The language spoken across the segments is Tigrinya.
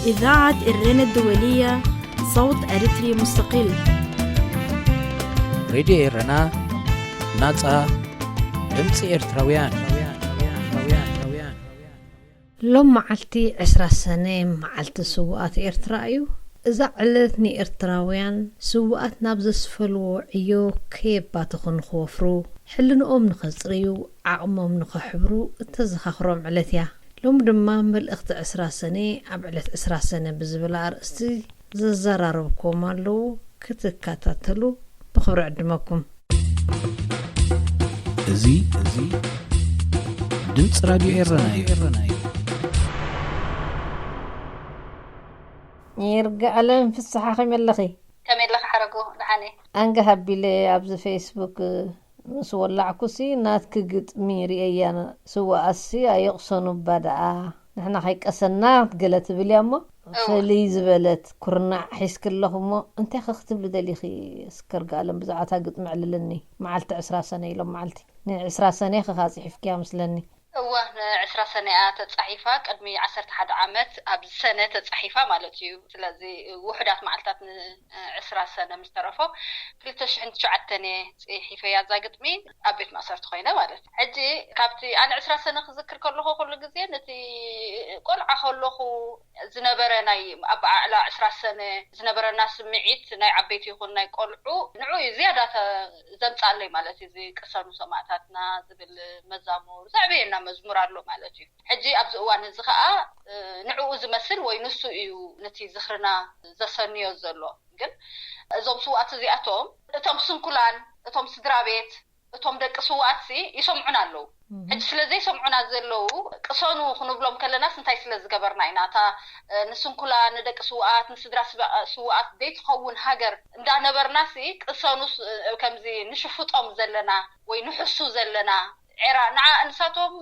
إذاعة إرينا الدولية، صوت أريتري مستقل. ሬድዮ ኤረና፣ ናጻ ድምጺ ኤርትራውያን። ሎም መዓልቲ ዕስራ ሰነ መዓልቲ ስውኣት ኤርትራ እዩ። እዛ ዕለት ንኤርትራውያን ስውኣት ናብ ዘስፈልዎ ዕዮ ከየባተኹ ንኽወፍሩ፣ ሕልንኦም ንኸጽርዩ፣ ዓቕሞም ንኸሕብሩ እተዘኻኽሮም ዕለት እያ። ሎሚ ድማ መልእኽቲ ዕስራ ሰነ ኣብ ዕለት ዕስራ ሰነ ብዝብል ኣርእስቲ ዘዘራረብኩም ኣለዉ። ክትከታተሉ ብኽብሪ ዕድመኩም። እዚ እዚ ድምፂ ራድዮ ኤረና እዩ። ይርጋኣለም ፍስሓ ከመይ ኣለኺ? ከመይ ኣለኺ ሓረጉ? ደሓን እየ። ኣንገ ሃቢለ ኣብዚ ፌስቡክ ምስ ወላዕኩሲ ናትኪ ግጥሚ ርእየያ። ስውኣሲ ኣየቕሰኑ እባ ደኣ ንሕና ከይቀሰና ገለ ትብል እያ እሞ እወ። ፍልይ ዝበለት ኩርናዕ ሒዝኪ ኣለኹ እሞ እንታይ ኸ ክትብሊ ደሊኺ? እስከ ርጋኣለም ብዛዕባ እታ ግጥሚ ዕልልኒ። መዓልቲ ዕስራ ሰነ ኢሎም መዓልቲ ንዕስራ ሰነ ኸኻ ጽሒፍክያ ምስለኒ። እወ ንዕስራ ሰነ እያ ተጻሒፋ። ቅድሚ ዓሰርተ ሓደ ዓመት ኣብዚ ሰነ ተጻሒፋ ማለት እዩ። ስለዚ ውሑዳት መዓልታት ንዕስራ ሰነ ምስ ተረፎ ክልተ ሽሕን ትሽዓተን እየ ጽሒፈያ እዛ ግጥሚ ኣብ ቤት ማእሰርቲ ኮይነ ማለት እዩ። ሕጂ ካብቲ ኣነ ዕስራ ሰነ ክዝክር ከለኹ ኩሉ ግዜ ነቲ ቆልዓ ከለኹ ዝነበረ ናይ ኣበዓዕላ ዕስራ ሰነ ዝነበረና ስምዒት ናይ ዓበይቲ ይኹን ናይ ቆልዑ ንዑ እዩ ዝያዳ ተ- ዘምጻለይ ማለት እዩ። እዚ ቅሰኑ ሰማእታትና ዝብል መዛሙር ዘዕበየና መዝሙር ኣሎ ማለት እዩ። ሕጂ ኣብዚ እዋን እዚ ኸኣ ንዕኡ ዝመስል ወይ ንሱ እዩ ነቲ ዝኽርና ዘሰንዮ ዘሎ። ግን እዞም ስውኣት እዚኣቶም እቶም ስንኩላን እቶም ስድራ ቤት እቶም ደቂ ስውኣትሲ ይሰምዑና ኣለዉ። ሕጂ ስለ ዘይሰምዑና ዘለዉ ቅሰኑ ክንብሎም ከለናስ እንታይ ስለ ዝገበርና ኢና? እታ ንስንኩላ ንደቂ ስውኣት ንስድራ ስውኣት ዘይትኸውን ሃገር እንዳነበርናሲ ቅሰኑስ ከምዚ ንሽፍጦም ዘለና ወይ ንሕሱ ዘለና ዔራ ንዓ ንሳቶም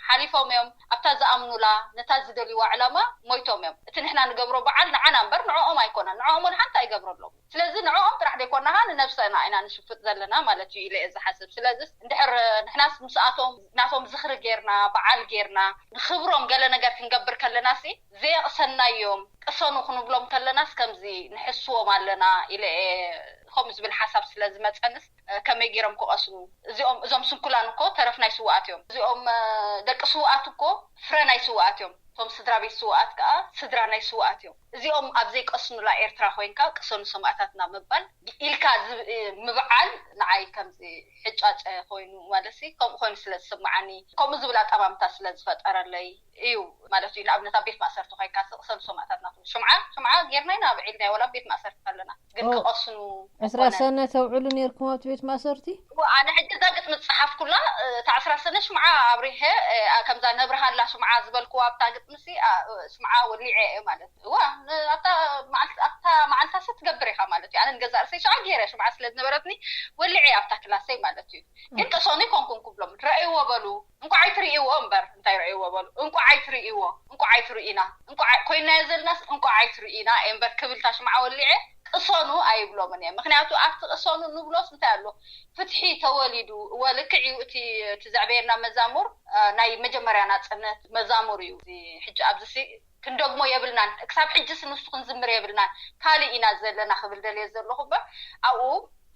ሓሊፎም እዮም ኣብታ ዝኣምኑላ ነታ ዝደልይዋ ዕላማ ሞይቶም እዮም። እቲ ንሕና ንገብሮ በዓል ንዓና እምበር ንዕኦም ኣይኮነን። ንዕኦም ወላ ሓንቲ ኣይገብረሎም። ስለዚ ንዕኦም ጥራሕ ዘይኮናኻ ንነብሰና ኢና ንሽፍጥ ዘለና ማለት እዩ ኢለ እየ ዝሓስብ። ስለዚ እንድሕር ንሕናስ ምስኣቶም ናቶም ዝኽሪ ጌርና በዓል ጌርና ንኽብሮም ገለ ነገር ክንገብር ከለናሲ ዘየቕሰናዮም ቅሰኑ ክንብሎም ከለናስ ከምዚ ንሕስዎም ኣለና ኢለ እየ ከምኡ ዝብል ሓሳብ ስለ ዝመፀንስ ከመይ ገይሮም ክቐስኑ እዚኦም እዞም ስንኩላን እኮ ተረፍ ናይ ስውኣት እዮም እዚኦም ደቂ ስውኣት እኮ ፍረ ናይ ስውኣት እዮም እቶም ስድራ ቤት ስውኣት ከዓ ስድራ ናይ ስውኣት እዮም እዚኦም ኣብ ዘይቀስኑላ ኤርትራ ኮይንካ ቅሰኑ ሰማእታትና ምባል ኢልካ ምብዓል ንዓይ ከምዚ ሕጫጨ ኮይኑ ማለት ከምኡ ኮይኑ ስለ ዝስምዓኒ ከምኡ ዝብል ኣጠማምታ ስለ ዝፈጠረለይ እዩ ማለት እዩ ንኣብነት ኣብ ቤት ማእሰርቲ ኮይንካ ቅሰኑ ሰማእታትና ሽምዓ ሽምዓ ጌርና ኢና ብዒልና ወላ ኣብ ቤት ማእሰርቲ ከለና ግን ክቐስኑ ዕስራ ሰነ ተውዕሉ ነርኩም ኣብቲ ቤት ማእሰርቲ ኣነ ሕጂ እዛ ግጥሚ ዝፀሓፍኩላ እታ ዕስራ ሰነ ሽምዓ ኣብሪሀ ከምዛ ነብርሃላ ሽምዓ ዝበልክዋ ኣብታ ግጥምሲ ሽምዓ ወሊዐ እየ ማለት እዋ ኣብታ መዓልታሲ ትገብር ኢኻ ማለት እዩ ኣነ ንገዛ ርእሰይ ሽዓ ገይረ ሽምዓ ስለ ዝነበረትኒ ወሊዐ ኣብታ ክላሰይ ማለት እዩ ግን ቅሰኑ ይኮንኩም ክብሎም ረእይዎ በሉ እንቋዓይ ትርእይዎ እምበር እንታይ ረእይዎ በሉ እንቋዓይ ትርእይዎ እንቋዓይ ትርእይና ኮይናዮ ዘለናስ እንቋዓይ ትርእይና እምበር ክብል እታ ሽምዓ ወሊዐ ቅሰኑ ኣይብሎምን እየ ምክንያቱ ኣብቲ ቅሰኑ ንብሎስ እንታይ ኣሎ ፍትሒ ተወሊዱ እወ ልክዕ እዩ እቲ እቲ ዘዕበየና መዛሙር ናይ መጀመርያ ናፅነት መዛሙር እዩ ሕጂ ኣብዚ ክንደግሞ የብልናን ክሳብ ሕጂ ስንሱ ክንዝምር የብልናን ካልእ ኢና ዘለና ክብል ደልየ ዘለኹ እምበር ኣብኡ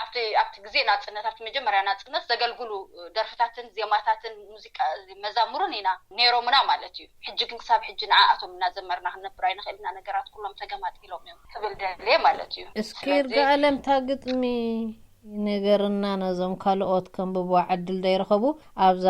ኣብቲ ኣብቲ ግዜ ናፅነት ኣብቲ መጀመርያ ናፅነት ዘገልግሉ ደርፍታትን ዜማታትን ሙዚቃ መዛሙርን ኢና ነይሮምና ማለት እዩ ሕጂ ግን ክሳብ ሕጂ ንዓኣቶም እናዘመርና ክንነብር ኣይንኽእልና ነገራት ኩሎም ተገማጢሎም እዮም ክብል ደልየ ማለት እዩ እስኪ ርግኣለም እታ ግጥሚ ንገርና ነዞም ካልኦት ከንብብዋ ዕድል ዘይረኸቡ ኣብዛ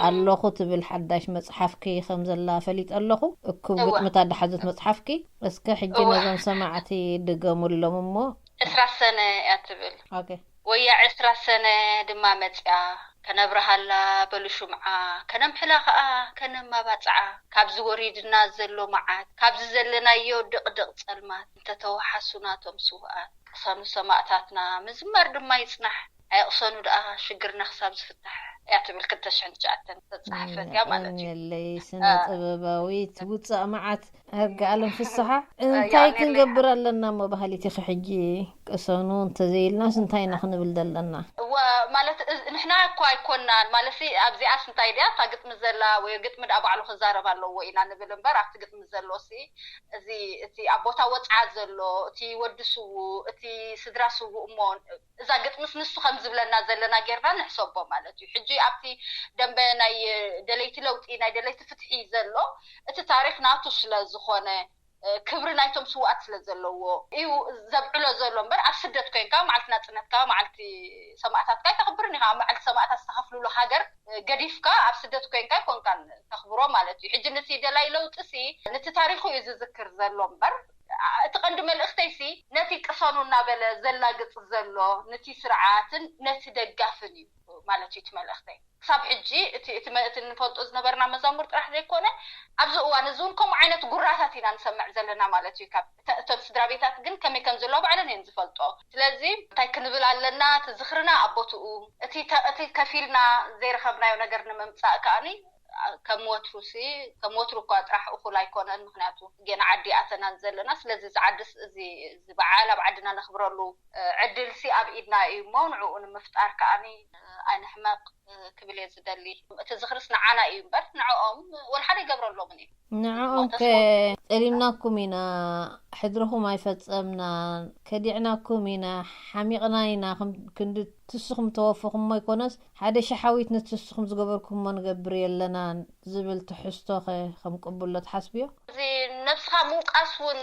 ኣለኹ ትብል ሓዳሽ መፅሓፍኪ ከም ዘላ ፈሊጠ ኣለኹ እኩብ ግጥምታት ዝሓዘት መፅሓፍኪ እስከ ሕጂ ነዞም ሰማዕቲ ድገሙሎም እሞ ዕስራ ሰነ እያ ትብል ኦኬ ወያ ዕስራ ሰነ ድማ መፅያ ከነብርሃላ በሉ ሽምዓ ከነምሕላ ከዓ ከነማባፅዓ ካብዚ ወሪድና ዘሎ መዓት ካብዚ ዘለናዮ ድቕድቕ ፀልማት እንተተወሓሱ ናቶም ስውኣት ቅሰኑ ሰማእታትና ምዝማር ድማ ይፅናሕ ኣይቕሰኑ ደኣ ሽግርና ክሳብ ዝፍታሕ እያ ትብል፣ ክልተ ሽሕን ትሽዓተን ዝተጻሕፈት እያ ማለት እዩ። የለይ፣ ስነ ጥበባዊት ውጻእ መዓት። ሕርጋኣለም ፍስሓ፣ እንታይ ክንገብር ኣለና እሞ ባህሊት ኢኺ ሕጂ? ቅሰኑ እንተዘይልናስ እንታይ ኢና ክንብል ዘለና? እወ፣ ማለት ንሕና እኮ ኣይኮናን ማለት ኣብዚኣስ እንታይ ድያ እታ ግጥሚ ዘላ ወይ ግጥሚ ዳ ባዕሉ ክዛረብ ኣለዎ ኢና ንብል እምበር ኣብቲ ግጥሚ ዘሎ ሲ እዚ እቲ ኣብ ቦታ ወፅዓ ዘሎ እቲ ወዲ ስዉ እቲ ስድራ ስዉ እሞ እዛ ግጥምስ ንሱ ከም ዝብለና ዘለና ጌርና ንሕሰቦ ማለት እዩ። ሕጂ ኣብቲ ደንበ ናይ ደለይቲ ለውጢ ናይ ደለይቲ ፍትሒ ዘሎ እቲ ታሪክ ናቱ ስለ ዝኾነ ክብሪ ናይቶም ስውኣት ስለ ዘለዎ እዩ ዘብዕሎ ዘሎ እምበር ኣብ ስደት ኮይንካ መዓልቲ ናፅነትካ መዓልቲ ሰማእታትካ ኣይተኽብርን ኢኻ። መዓልቲ ሰማእታት ዝተኸፍልሉ ሃገር ገዲፍካ ኣብ ስደት ኮይንካ ኣይኮንካን ተኽብሮ ማለት እዩ። ሕጂ ነቲ ደላይ ለውጢ ሲ ነቲ ታሪኹ እዩ ዝዝክር ዘሎ እምበር እቲ ቀንዲ መልእኽተይ ሲ ነቲ ቅሰኑ እናበለ ዘላግፅ ዘሎ ነቲ ስርዓትን ነቲ ደጋፍን እዩ ማለት እዩ እቲ መልእኽተይ። ክሳብ ሕጂ እቲ እቲ መ- እቲ ንፈልጦ ዝነበርና መዛሙር ጥራሕ ዘይኮነ ኣብዚ እዋን እዚ እውን ከምኡ ዓይነት ጉራታት ኢና ንሰምዕ ዘለና ማለት እዩ። ካብ እተ- እቶም ስድራ ቤታት ግን ከመይ ከም ዘለዋ ባዕለን እየን ዝፈልጦ። ስለዚ እንታይ ክንብል ኣለና? እቲ ዝኽርና ኣብ ቦትኡ እቲ ተ- እቲ ከፊልና ዘይረኸብናዮ ነገር ንምምፃእ ከኣኒ ከም ወትሩ ሲ ከም ወትሩ እኳ ጥራሕ እኹል ኣይኮነን። ምክንያቱ ገና ዓዲ ኣተናን ዘለና ስለዚ እዚ ዓድስ እዚ እዚ በዓል ኣብ ዓድና ነኽብረሉ ዕድል ሲ ኣብ ኢድና እዩ እሞ ንዕኡ ንምፍጣር ከኣኒ ኣይንሕመቕ ክብል እየ ዝደሊ። እቲ ዝኽርስ ንዓና እዩ እምበር ንዕኦም ወላ ሓደ ይገብረሎምን እዩ። ንዕኦም ከ ጠሊምናኩም ኢና፣ ሕድርኹም ኣይፈጸምናን፣ ከዲዕናኩም ኢና፣ ሓሚቕና ኢና፣ ክንዲ ትስኹም ተወፍኹሞ ኣይኮነስ ሓደ ሸሓዊት ንትስኹም ዝገበርኩሞ ንገብር የለናን ዝብል ትሕዝቶ ከ ከም ቅቡሎ ትሓስብዮ? እዚ ነብስኻ ምውቃስ እውን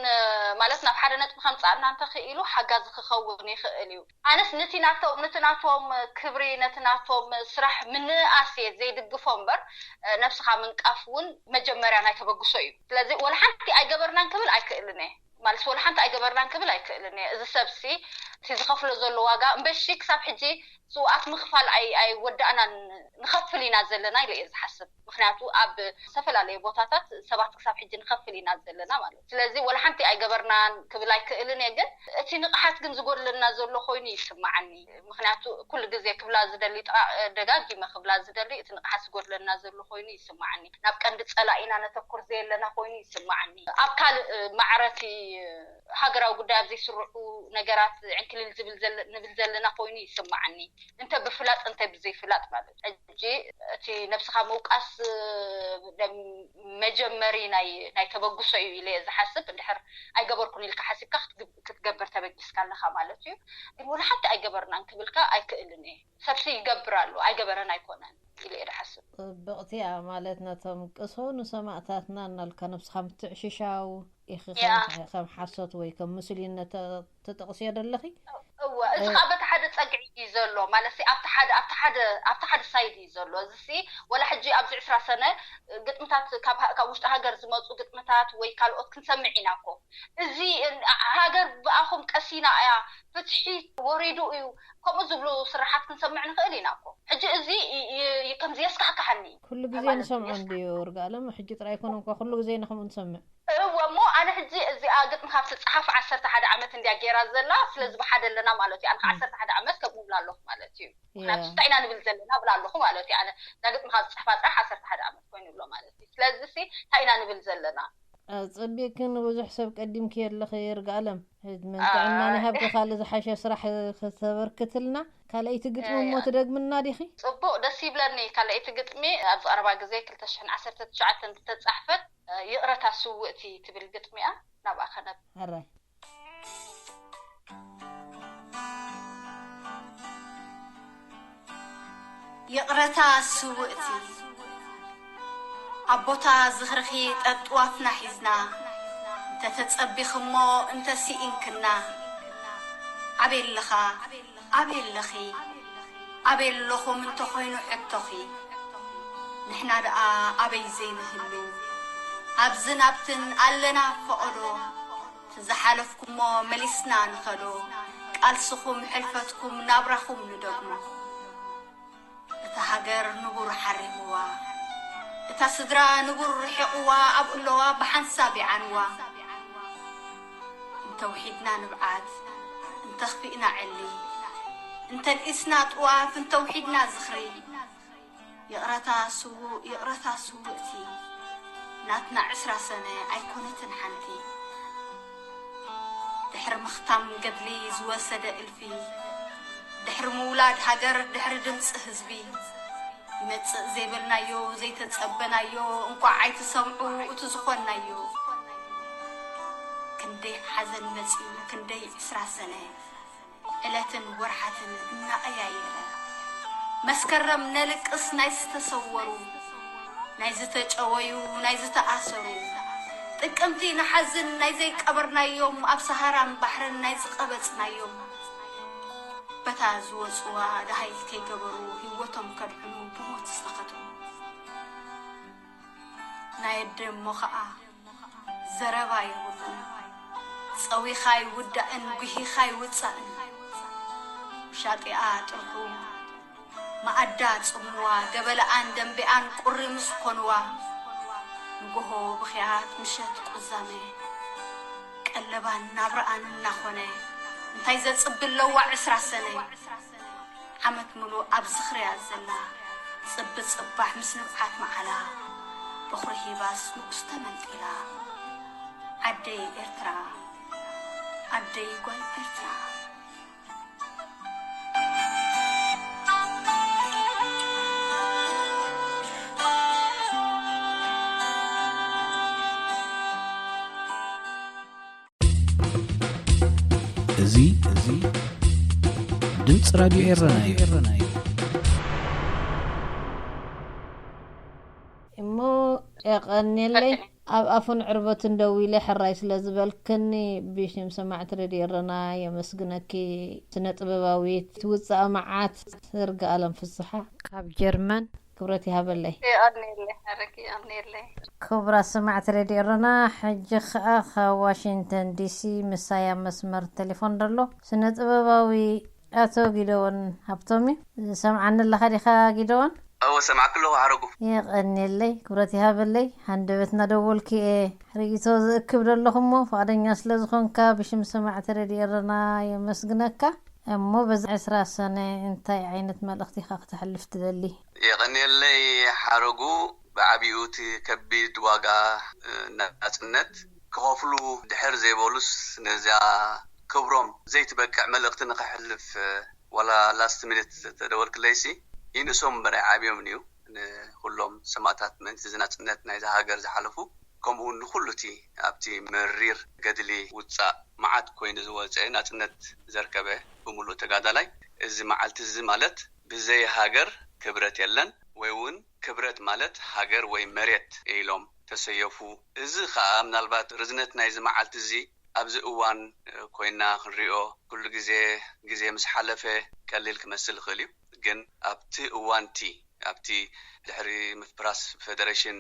ማለት ናብ ሓደ ነጥቢ ከምፅኣና እንተኽኢሉ ሓጋዚ ክኸውን ይኽእል እዩ። ኣነስ ነቲ ናቶም ነቲ ናቶም ክብሪ ነቲ ናቶም ስራሕ ምንእኣስ እየ ዘይድግፎ እምበር ነብስኻ ምንቃፍ እውን መጀመርያ ናይ ተበግሶ እዩ። ስለዚ ወላ ሓንቲ ኣይገበርናን ክብል ኣይክእልን እየ ማለት ወላ ሓንቲ ኣይገበርናን ክብል ኣይክእልን እየ። እዚ ሰብሲ እቲ ዝኸፍሎ ዘሎ ዋጋ እምበሺ ክሳብ ሕጂ ስውኣት ምኽፋል ኣይ ኣይወዳእናን ንኸፍል ኢና ዘለና ኢለ እየ ዝሓስብ። ምክንያቱ ኣብ ዝተፈላለየ ቦታታት ሰባት ክሳብ ሕጂ ንኸፍል ኢና ዘለና ማለት እዩ። ስለዚ ወላ ሓንቲ ኣይገበርናን ክብል ኣይክእልን እየ፣ ግን እቲ ንቕሓት ግን ዝጎድለና ዘሎ ኮይኑ ይስማዓኒ። ምክንያቱ ኩሉ ግዜ ክብላ ዝደሊ ጥራ ደጋጊመ ክብላ ዝደሊ እቲ ንቕሓት ዝጎድለና ዘሎ ኮይኑ ይስማዓኒ። ናብ ቀንዲ ጸላኢና ነተኩር ዘየለና ኮይኑ ይስማዓኒ። ኣብ ካልእ ማዕረቲ ሃገራዊ ጉዳይ ኣብ ዘይስርዑ ነገራት ዕንክሊል ዝብል ዘለ- ንብል ዘለና ኮይኑ ይስማዓኒ። እንተ ብፍላጥ እንተ ብዘይፍላጥ ማለት እዩ። ሕጂ እቲ ነብስኻ ምውቃስ ደም- መጀመሪ ናይ ናይ ተበግሶ እዩ ኢለ እየ ዝሓስብ። እንድሕር ኣይገበርኩን ኢልካ ሓሲብካ ክትግብ- ክትገብር ተበጊስካ ኣለኻ ማለት እዩ። ግን ወላ ሓንቲ ኣይገበርናን ክብልካ ኣይክእልን እየ። ሰብሲ ይገብር ኣሎ ኣይገበረን ኣይኮነን ኢለ እየ ዝሓስብ። ጽብቕቲ እያ ማለት ነቶም ቅሰኑ ሰማእታትና እናልካ ነብስኻ ምትዕሽሻው ኢኺ ከም ሓሶት ወይ ከም ምስሉይነት ተጠቕስዮ ደለኺ? እወ እዚ ከዓ በቲ ሓደ ፀግዒ እዩ ዘሎ ማለት ኣብቲ ሓደ ኣብቲ ሓደ ኣብቲ ሓደ ሳይድ እዩ ዘሎ። እዚ ሲ ወላ ሕጂ ኣብዚ ዕስራ ሰነ ግጥምታት ካብ ካብ ውሽጢ ሃገር ዝመፁ ግጥምታት ወይ ካልኦት ክንሰምዕ ኢና እኮ። እዚ ሃገር ብኣኹም ቀሲና እያ፣ ፍትሒ ወሪዱ እዩ፣ ከምኡ ዝብሉ ስርሓት ክንሰምዕ ንኽእል ኢና እኮ። ሕጂ እዚ ከምዚ የስካሕክሓኒ እዩ። ኩሉ ግዜ ንሰምዖ እንድዩ እርጋለም፣ ሕጂ ጥራይ ኣይኮነን እኳ ኩሉ ግዜ ኢና ከምኡ ንሰምዕ። እወ እሞ ኣነ ሕጂ እዚኣ ግጥሚ ካብ ትፅሓፍ ዓሰርተ ሓደ ዓመት እንድያ ገይራ ዘላ። ስለዚ ብሓደ ኣለና ማለት እዩ። ኣነ ዓሰርተ ሓደ ዓመት ከምኡ ብላ ኣለኹ ማለት እዩ። ምክንያቱ እንታይ ኢና ንብል ዘለና ብላ ኣለኹ ማለት እዩ። ኣነ እዛ ግጥሚ ካብ ዝፅሕፋ ጥራሕ ዓሰርተ ሓደ ዓመት ኮይኑ ኣሎ ማለት እዩ። ስለዚ ሲ እንታይ ኢና ንብል ዘለና? ኣጸቢቅኪ ንብዙሕ ሰብ ቀዲምኪ ኣለኺ ይርጋለም። ዕድመን ጥዕናን ይሃብኪ ካልእ ዝሓሸ ስራሕ ክተበርክትልና። ካልኣይቲ ግጥሚ እሞ ትደግምና ዲኺ? ጽቡቕ ደስ ይብለኒ። ካልኣይቲ ግጥሚ ኣብዚ ቀረባ ግዜ ክልተ ሽሕን ዓሰርተ ትሽዓተን ዝተጻሕፈት ይቕረታ ስውእቲ ትብል ግጥሚ እያ። ናብኣ ከነብ። ሕራይ። ይቕረታ ስውእቲ ኣብ ቦታ ዝኽርኺ ጠጥዋፍና ሒዝና እንተተጸቢኽሞ እንተስኢንክና ኣበይ ኣለኻ ኣበይ ኣለኺ ኣበይ ኣለኹም እንተኾይኑ ሕቶኺ ንሕና ደኣ ኣበይ ዘይንህሉ ኣብዝን ኣብትን ኣለና ፈቐዶ ዝሓለፍኩሞ መሊስና ንኸዶ ቃልስኹም ሕልፈትኩም ናብራኹም ንደግሞ እታ ሃገር ንቡር ሓሪምዋ እታ ስድራ ንቡር ርሒቕዋ ኣብኡ ኣለዋ ብሓንሳብ ይዓንዋ እንተውሒድና ንብዓት እንተኽፊእና ዕሊ እንተንኢስና ጥዋፍ እንተውሒድና ዝኽሪ ይቕረታ ስዉእ፣ ይቕረታ ስውእቲ፣ ናትና ዕስራ ሰነ ኣይኮነትን ሓንቲ። ድሕሪ ምኽታም ገድሊ ዝወሰደ እልፊ፣ ድሕሪ ምውላድ ሃገር፣ ድሕሪ ድምፂ ህዝቢ፣ ይመፅእ ዘይበልናዮ፣ ዘይተፀበናዮ፣ እንቋዕ ኣይትሰምዑ እቲ ዝኾንናዮ። ክንደይ ሓዘን መፂኡ፣ ክንደይ ዕስራ ሰነ፣ ዕለትን ወርሓትን እናቐያየረ፣ መስከረም ነልቅስ ናይ ዝተሰወሩ፣ ናይ ዝተጨወዩ፣ ናይ ዝተኣሰሩ፣ ጥቅምቲ ንሓዝን ናይ ዘይቀበርናዮም፣ ኣብ ሰሃራን ባሕርን ናይ ዝቐበጽናዮም፣ በታ ዝወጽዋ ደሃይ ከይገበሩ ህይወቶም ከድሕኑ ብሞት ዝሰኸቱ። ናይ ኣደ እሞ ኸኣ ዘረባ የብሉን። ጸዊኻ ይውዳእን ጉሂኻ ይውጻእን። ውሻጢኣ ጥርሑ መኣዳ ጽምዋ፣ ገበለኣን ደንቢኣን ቁሪ ምስ ኮንዋ፣ ንጎሆ ብኽያት ምሸት ቁዛመ፣ ቀለባን ናብረኣን እናኾነ፣ እንታይ ዘጽቢ ኣለዋ ዕስራ ሰነ? ዓመት ምሉእ ኣብ ዝኽርያ ዘላ፣ ጽቢ ጽባሕ ምስ ንብዓት መዓላ፣ በኹሪ ሂባስ ንኡስ ተመንጢላ። ዓደይ ኤርትራ፣ ዓደይ ጓል ኤርትራ። እዚ፣ እዚ ድምፂ ራድዮ ኤረና እዩ። እሞ የቐንየለይ። ኣብ ኣፉን ዕርበትን ደው ኢለ ሕራይ ስለ ዝበልክኒ ብሽም ሰማዕቲ ሬድዮ ኤረና የመስግነኪ። ስነ ጥበባዊት ውፅኣ መዓት ይርጋኣለም ፍስሓ ካብ ጀርመን። ክብረት ይሃበለይ። የቐንየለይ ሓረግ የቐንየለይ። ክቡራት ሰማዕቲ ሬድዮ ኤረና፣ ሕጂ ኸኣ ካብ ዋሽንግተን ዲሲ ምሳይ ኣብ መስመር ቴሌፎን ዘሎ ስነ ጥበባዊ ኣቶ ጊደዎን ሃብቶም እዩ። ዝሰምዓኒ ኣለኻ ዲኻ ጊደዎን? እወ ሰማዕኪ ኣለኹ ሓረጉ። የቐንየለይ፣ ክብረት ይሃበለይ። ሃንደበት እናደወልኩ እየ ርእይቶ ዝእክብ ዘለኹ እሞ፣ ፍቓደኛ ስለ ዝኾንካ ብሽም ሰማዕቲ ሬድዮ ኤረና የመስግነካ። እሞ በዚ ዕስራ ሰነ እንታይ ዓይነት መልእኽቲ ኢኻ ክተሕልፍ ትደሊ? የቐንየለይ ሓረጉ። ብዓቢኡ እቲ ከቢድ ዋጋ ናጽነት ክኸፍሉ ድሕር ዘይበሉስ ነዚኣ ክብሮም ዘይትበቅዕ መልእኽቲ ንኸሕልፍ ዋላ last minute ተደወልክለይሲ ይንእሶም እምበር ኣይዓብዮምን እዩ። ንኹሎም ሰማእታት ምእንቲ እዚ ናጽነት ናይዛ ሃገር ዝሓለፉ ከምኡ እውን ንኹሉ እቲ ኣብቲ መሪር ገድሊ ውጻእ መዓት ኮይኑ ዝወጸ ናጽነት ዘርከበ ብምሉእ ተጋዳላይ እዚ መዓልቲ እዚ ማለት ብዘይ ሃገር ክብረት የለን ወይ እውን ክብረት ማለት ሃገር ወይ መሬት ኢሎም ተሰየፉ። እዚ ኸኣ ምናልባት ርዝነት ናይዚ መዓልቲ እዚ ኣብዚ እዋን ኮይና ክንሪኦ ኩሉ ግዜ ግዜ ምስ ሓለፈ ቀሊል ክመስል ይኽእል እዩ። ግን ኣብቲ እዋንቲ ኣብቲ ድሕሪ ምፍራስ ፈደረሽን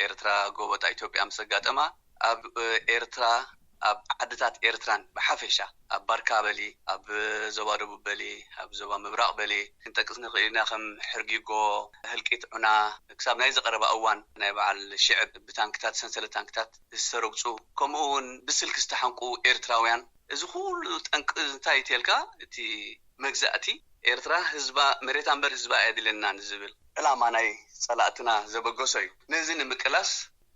ኤርትራ ጎበጣ ኢትዮጵያ ምስ ኣጋጠማ ኣብ ኤርትራ ኣብ ዓድታት ኤርትራን ብሓፈሻ ኣብ ባርካ በሊ ኣብ ዞባ ደቡብ በሊ ኣብ ዞባ ምብራቕ በሊ ክንጠቅስ ንኽእል ኢና ከም ሕርጊጎ ህልቂት ዑና ክሳብ ናይዚ ቀረባ እዋን ናይ በዓል ሽዕብ ብታንክታት ሰንሰለት ታንክታት ዝተረግፁ ከምኡ እውን ብስልኪ ዝተሓንቁ ኤርትራውያን እዚ ኩሉ ጠንቂ እንታይ ተልካ እቲ መግዛእቲ ኤርትራ ህዝባ መሬታ እምበር ህዝባ ኣየድልየናን ዝብል ዕላማ ናይ ጸላእትና ዘበገሶ እዩ። ነዚ ንምቅላስ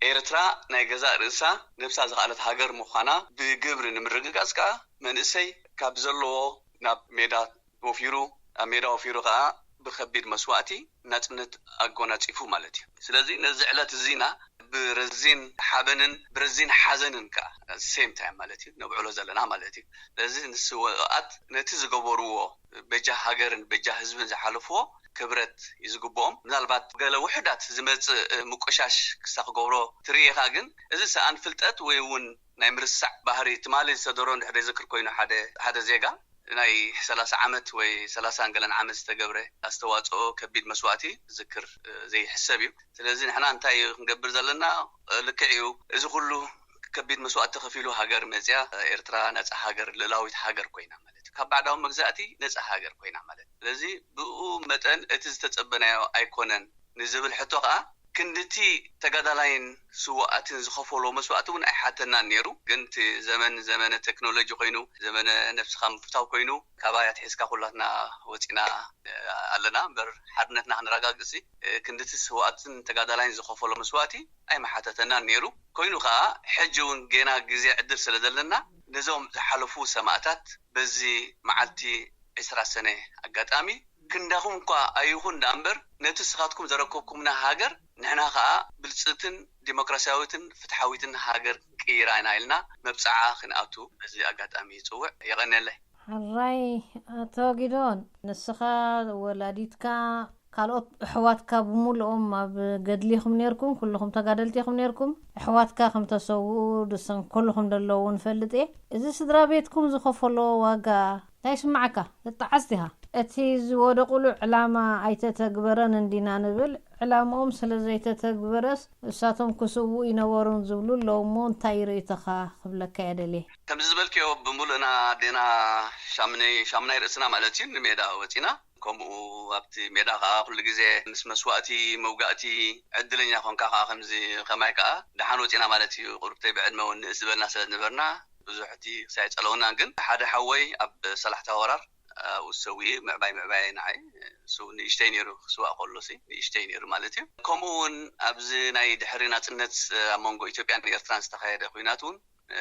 ኤርትራ ናይ ገዛእ ርእሳ ነብሳ ዝኸኣለት ሃገር ምዃና ብግብሪ ንምርግጋጽ ከኣ መንእሰይ ካብ ዘለዎ ናብ ሜዳ ወፊሩ ኣብ ሜዳ ወፊሩ ከኣ ብኸቢድ መስዋእቲ ናጽነት ኣጎናጺፉ ማለት እዩ። ስለዚ ነዚ ዕለት እዚና ብረዚን ሓበንን ብረዚን ሓዘንን ከኣ same time ማለት እዩ ነብዕሎ ዘለና ማለት እዩ። ስለዚ ንስውኣት ነቲ ዝገበርዎ በጃ ሃገርን በጃ ህዝብን ዝሓለፍዎ ክብረት እዩ ዝግብኦም። ምናልባት ገለ ውሑዳት ዝመጽእ ምቁሻሽ ክሳ ክገብሮ ትርኢ ኢኻ፣ ግን እዚ ሰኣን ፍልጠት ወይ እውን ናይ ምርሳዕ ባህሪ ትማሊ ዝተደሮ እንድሕር ዘይዝክር ኮይኑ ሓደ ሓደ ዜጋ ናይ ሰላሳ ዓመት ወይ ሰላሳን ገለን ዓመት ዝተገብረ ኣስተዋፅኦ ከቢድ መስዋእቲ ክዝክር ዘይሕሰብ እዩ። ስለዚ ንሕና እንታይ እዩ ክንገብር ዘለና? ልክዕ እዩ፣ እዚ ኩሉ ከቢድ መስዋእቲ ተኸፊሉ ሃገር መፅያ ኤርትራ ነፃ ሃገር ልእላዊት ሃገር ኮይና ማለት እዩ። ካብ ባዕዳዊ መግዛእቲ ነፃ ሃገር ኮይና ማለት እዩ። ስለዚ ብኡ መጠን እቲ ዝተፀበናዮ ኣይኮነን ንዝብል ሕቶ ከዓ ክንድቲ ተጋዳላይን ስዋኣትን ዝኸፈሎ መስዋእቲ እውን ኣይሓተናን ነይሩ። ግን እቲ ዘመን ዘመነ ቴክኖሎጂ ኮይኑ፣ ዘመነ ነብስኻ ምፍታው ኮይኑ፣ ካባይ ኣትሒዝካ ኩላትና ወፂና ኣለና እምበር፣ ሓድነትና ክንረጋግፅ ክንድቲ ስዋኣትን ተጋዳላይን ዝኸፈሎ መስዋእቲ ኣይመሓተተናን ነይሩ። ኮይኑ ከዓ ሕጂ እውን ጌና ግዜ ዕድል ስለ ዘለና፣ ነዞም ዝሓለፉ ሰማእታት በዚ መዓልቲ ዕስራ ሰነ ኣጋጣሚ ክንዳኹም እኳ ኣይኹን ደኣ እምበር፣ ነቲ ንስኻትኩም ዘረከብኩምና ሃገር ንሕና ከዓ ብልፅትን ዲሞክራሲያዊትን ፍትሓዊትን ሃገር ቅይራ ኢና ኢልና መብፅዓ ክንኣቱ በዚ ኣጋጣሚ ይፅውዕ። የቐንየለይ። ሕራይ ኣቶ ጊዶን፣ ንስኻ፣ ወላዲትካ፣ ካልኦት ኣሕዋትካ ብምሉኦም ኣብ ገድሊ ኢኹም ነርኩም፣ ኩልኹም ተጋደልቲ ኢኹም ነርኩም። ኣሕዋትካ ከም ተሰውኡ፣ ድሰን ኩልኹም ደለዉ ንፈልጥ እየ። እዚ ስድራ ቤትኩም ዝኸፈሎ ዋጋ እንታይ ይስማዓካ? ተጣዓስ ዲኻ? እቲ ዝወደቑሉ ዕላማ ኣይተተግበረን እንዲና ንብል፣ ዕላምኦም ስለ ዘይተተግበረስ እሳቶም ክስውኡ ይነበሩን ዝብሉ ኣለዉ እሞ እንታይ ርእይቶኻ ክብለካ እየ ደልየ። ከምዚ ዝበልክዮ ብምሉእና ኣዴና ሻምነይ፣ ሻምናይ ርእስና ማለት እዩ፣ ንሜዳ ወፂና። ከምኡ ኣብቲ ሜዳ ከዓ ኩሉ ግዜ ምስ መስዋእቲ መውጋእቲ ዕድለኛ ኮንካ ከዓ ከምዚ ከማይ ከዓ ደሓን ወፂና ማለት እዩ። ቁርብተይ ብዕድመ እውን ንእስ ዝበልና ስለ ዝነበርና ብዙሕ እቲ ክሳይ ጸለውናን፣ ግን ሓደ ሓወይ ኣብ ሰላሕታ ወራር ኣብኡ ሰዊኡ ምዕባይ ምዕባይ ንዓይ እሱ ንእሽተይ ነይሩ፣ ክስዋእ ከሎ ሲ ንእሽተይ ነይሩ ማለት እዩ። ከምኡ እውን ኣብዚ ናይ ድሕሪ ናጽነት ኣብ መንጎ ኢትዮጵያን ኤርትራን ዝተኻየደ ኩናት እውን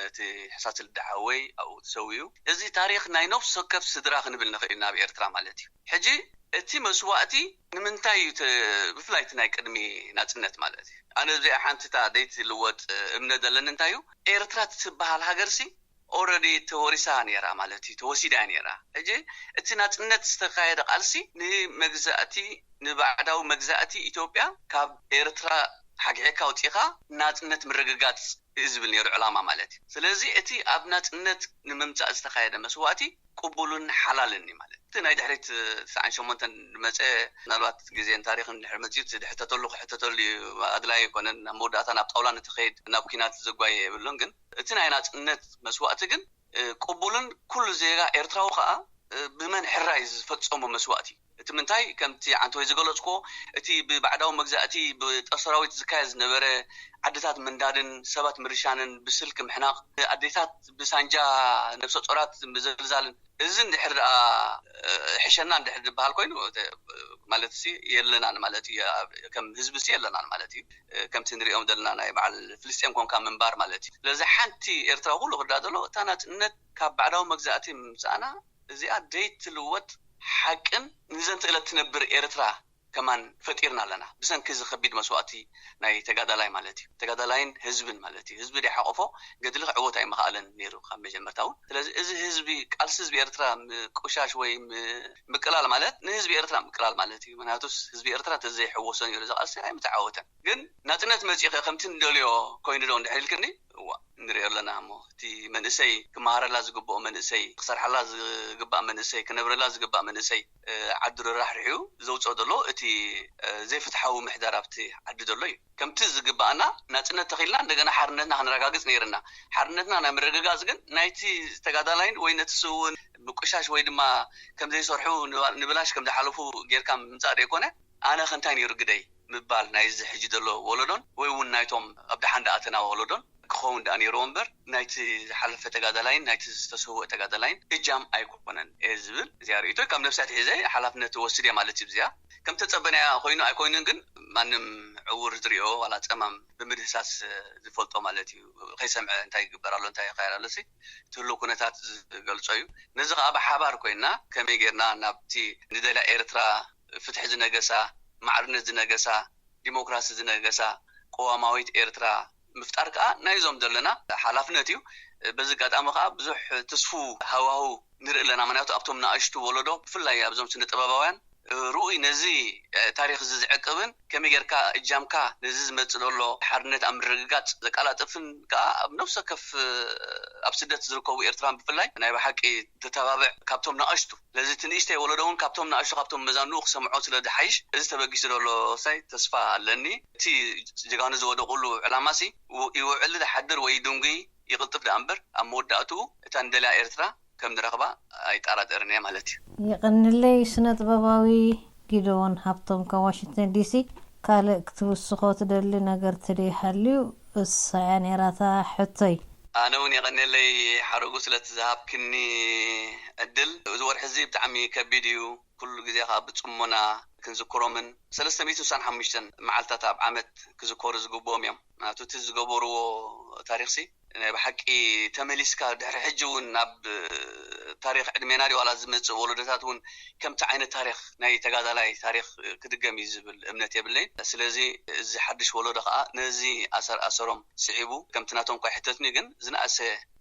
እቲ ሕሳስ ልደ ሓወይ ኣብኡ ተሰዊኡ። እዚ ታሪኽ ናይ ነፍሲ ወከፍ ስድራ ክንብል ንኽእል ኢና ኣብ ኤርትራ ማለት እዩ። ሕጂ እቲ መስዋእቲ ንምንታይ እዩ ተ-፣ ብፍላይ እቲ ናይ ቅድሚ ናጽነት ማለት እዩ። ኣነ እዚኣ ሓንቲ እታ ዘይትልወጥ እምነት ዘለኒ እንታይ እዩ፣ ኤርትራ ትበሃል ሃገርሲ ኦልሬዲ ተወሪሳ ነይራ ማለት እዩ፣ ተወሲዳ ነይራ። ሕጂ እቲ ናጽነት ዝተኻየደ ቃልሲ ንመግዛእቲ፣ ንባዕዳዊ መግዛእቲ ኢትዮጵያ ካብ ኤርትራ ሓግዒካ ኣውጺኻ ናጽነት ምርግጋጽ እዩ ዝብል ነይሩ ዕላማ ማለት እዩ። ስለዚ እቲ ኣብ ናጽነት ንምምጻእ ዝተኻየደ መስዋእቲ ቅቡልን ሓላልን እዩ ማለት እዩ። እቲ ናይ ድሕሪት ትስዓን ሸሞንተን ዝመጸ ምናልባት ግዜን ታሪኽን ድሕሪ መጺኡ እቲ ዝሕተተሉ ክሕተተሉ እዩ፣ ኣድላይ ኣይኮነን። ናብ መወዳእታ ናብ ጣውላ ንትኸይድ ናብ ኲናት ዘጓየ የብሉን። ግን እቲ ናይ ናጽነት መስዋእቲ ግን እ፣ ቅቡልን ኩሉ ዜጋ ኤርትራዊ ከኣ፣ እ፣ ብመን ሕራይ ዝፈጸሞ መስዋእቲ። እቲ ምንታይ፣ ከምቲ ዓንተወይ ዝገለጽኩዎ፣ እቲ ብባዕዳዊ መግዛእቲ ብጦር ሰራዊት ዝካየድ ዝነበረ ዓድታት ምንዳድን ሰባት ምርሻንን ብስልኪ ምሕናቕ፣ ኣዴታት ብሳንጃ ነብሰ ጾራት ምዝልዛልን፣ እዚ እንድሕር ደኣ፣ እ፣ ሕሸና እንድሕር ዝበሃል ኮይኑ፣ ተ-፣ ማለት ሲ የለናን ማለት እዩ። ኣብ፣ ከም ህዝቢ ሲ የለናን ማለት እዩ። እ፣ ከምቲ ንሪኦም ዘለና ናይ በዓል ፍልስጤም ኮንካ ምንባር ማለት እዩ። ስለዚ ሓንቲ ኤርትራ ኩሉ ክርዳእ ዘሎ፣ እታ ናጽነት ካብ ባዕዳዊ መግዛእቲ ምምጻእና፣ እዚኣ ደይትልወጥ ሓቅን ንዘንትእለት ትነብር ኤርትራ ከማን ፈጢርና ኣለና። ብሰንኪ እዚ ከቢድ መስዋእቲ ናይ ተጋዳላይ ማለት እዩ። ተጋዳላይን ህዝብን ማለት እዩ። ህዝቢ ደይሓቆፎ ገድሊ ክዕወት ኣይምኸኣለን ነይሩ ካብ መጀመርታ እውን። ስለዚ እዚ ህዝቢ፣ ቃልሲ ህዝቢ ኤርትራ ምቁሻሽ ወይ ም-፣ ምቅላል ማለት ንህዝቢ ኤርትራ ምቅላል ማለት እዩ። ምክንያቱስ ህዝቢ ኤርትራ ተዘይሕወሶ ነይሩ እዚ ቃልሲ ኣይምተዓወተን። ግን ናጽነት መጺኸ ከምቲ ንደልዮ ኮይኑ ዶ እንድሕር ኢልክኒ፣ እዋ፣ ንሪኦ ኣለና እሞ፣ እቲ መንእሰይ ክመሃረላ ዝግብኦ መንእሰይ፣ ክሰርሓላ ዝግባእ መንእሰይ፣ ክነብረላ ዝግባእ መንእሰይ፣ እ፣ ዓዱ ረራሕሪሑ ዘውፅኦ ዘሎ እቲ፣ እ፣ ዘይፍትሓዊ ምሕዳር ኣብቲ ዓዲ ዘሎ እዩ። ከምቲ ዝግባኣና ናፅነት ተኺልና እንደገና ሓርነትና ክንረጋግፅ ነይርና። ሓርነትና ናይ ምርግጋፅ ግን ናይቲ ተጋዳላይን ወይ ነቲ ስውን ምቁሻሽ ወይ ድማ ከም ዘይሰርሑ ንባ-፣ ንብላሽ ከም ዝሓለፉ ጌርካ ምምፃእ ዘይኮነ፣ ኣነ ከ እንታይ ነይሩ ግደይ ምባል ናይዚ ሕጂ ዘሎ ወለዶን ወይ እውን ናይቶም ኣብ ደሓን ደኣ ተናዋ ወለዶን ክኸውን ደኣ ነይርዎ እምበር፣ ናይቲ ዝሓለፈ ተጋዳላይን ናይቲ ዝተሰውአ ተጋዳላይን እጃም ኣይኮነን እየ ዝብል። እዚኣ ርእይቶይ ካብ ነብሲ ኣትሒዘ ሓላፍነት እወስድ እየ ማለት እዩ። እዚኣ ከም ተጸበናያ ኮይኑ ኣይኮይኑን፣ ግን ማንም ዕውር ዝሪኦ ዋላ ጸማም ብምድህሳስ ዝፈልጦ ማለት እዩ። ከይሰምዐ እንታይ ይግበር ኣሎ፣ እንታይ ይካየድ ኣሎ ሲ፣ እቲ ህሉው ኩነታት ዝገልጾ እዩ። ነዚ ከኣ ብሓባር ኮይና ከመይ ጌርና ናብቲ ንደልያ ኤርትራ፣ ፍትሒ ዝነገሳ፣ ማዕርነት ዝነገሳ፣ ዲሞክራሲ ዝነገሳ ቅዋማዊት ኤርትራ ምፍጣር ከኣ ናይዞም ዘለና ሓላፍነት እዩ። በዚ ኣጋጣሚ ከኣ ብዙሕ ትስፉ ሃዋሁ ንርኢ ኣለና። ምክንያቱ ኣብቶም ንኣሽቱ ወለዶ፣ ብፍላይ ኣብዞም ስነ ጥበባውያን፣ ርኡይ ነዚ ታሪኽ እዚ ዝዕቅብን ከመይ ጌርካ እጃምካ ነዚ ዝመጽእ ዘሎ ሓርነት ኣብ ምርግጋጽ ዘቀላጥፍን ከኣ ኣብ ነፍሲ ወከፍ ኣብ ስደት ዝርከቡ ኤርትራን ብፍላይ ናይ ብሓቂ ተተባብዕ ካብቶም ንኣሽቱ። ስለዚ እቲ ንእሽተይ ወለዶ እውን ካብቶም ንኣሽቱ፣ ካብቶም መዛንኡ ክሰምዖ ስለ ዝሓይሽ፣ እዚ ተበጊሱ ዘሎ ሳይ ተስፋ ኣለኒ። እቲ ጀጋኑ ዝወደቑሉ ዕላማሲ ይው-፣ ይውዕል ዝሓድር ወይ ይድንጉይ ይቕልጥፍ ደኣ እምበር፣ ኣብ መወዳእትኡ እታ ንደልያ ኤርትራ ከም ንረኽባ ኣይጠራጠርን እየ ማለት እዩ። የቐንለይ ስነ ጥበባዊ ጊደዎን ሃብቶም ካብ ዋሽንግተን ዲሲ። ካልእ ክትውስኾ ትደሊ ነገር ትደይ ሃልዩ? እሳ እያ ነይራታ ሕቶይ። ኣነ እውን የቐንየለይ ሓረጉ ስለቲ ዝሃብክኒ ዕድል። እዚ ወርሒ እዚ ብጣዕሚ ከቢድ እዩ። ኩሉ ግዜ ከዓ ብጽሞና ክንዝክሮምን ሰለስተ ሚእቲ ስሳን ሓሙሽተን መዓልታት ኣብ ዓመት ክዝከሩ ዝግብኦም እዮም። ምክንያቱ እቲ ዝገበርዎ ታሪኽሲ ናይ ብሓቂ ተመሊስካ ድሕሪ ሕጂ እውን ናብ ታሪኽ ዕድሜና ድዩ ዋላ ዝመጽእ ወለዶታት እውን ከምቲ ዓይነት ታሪኽ ናይ ተጋዳላይ ታሪኽ ክድገም እዩ ዝብል እምነት የብለይን። ስለዚ እዚ ሓድሽ ወለዶ ከዓ ነዚ ኣሰር ኣሰሮም ስዒቡ ከምቲ ናቶም እኳ ይሕተትኒ ግን ዝነኣሰ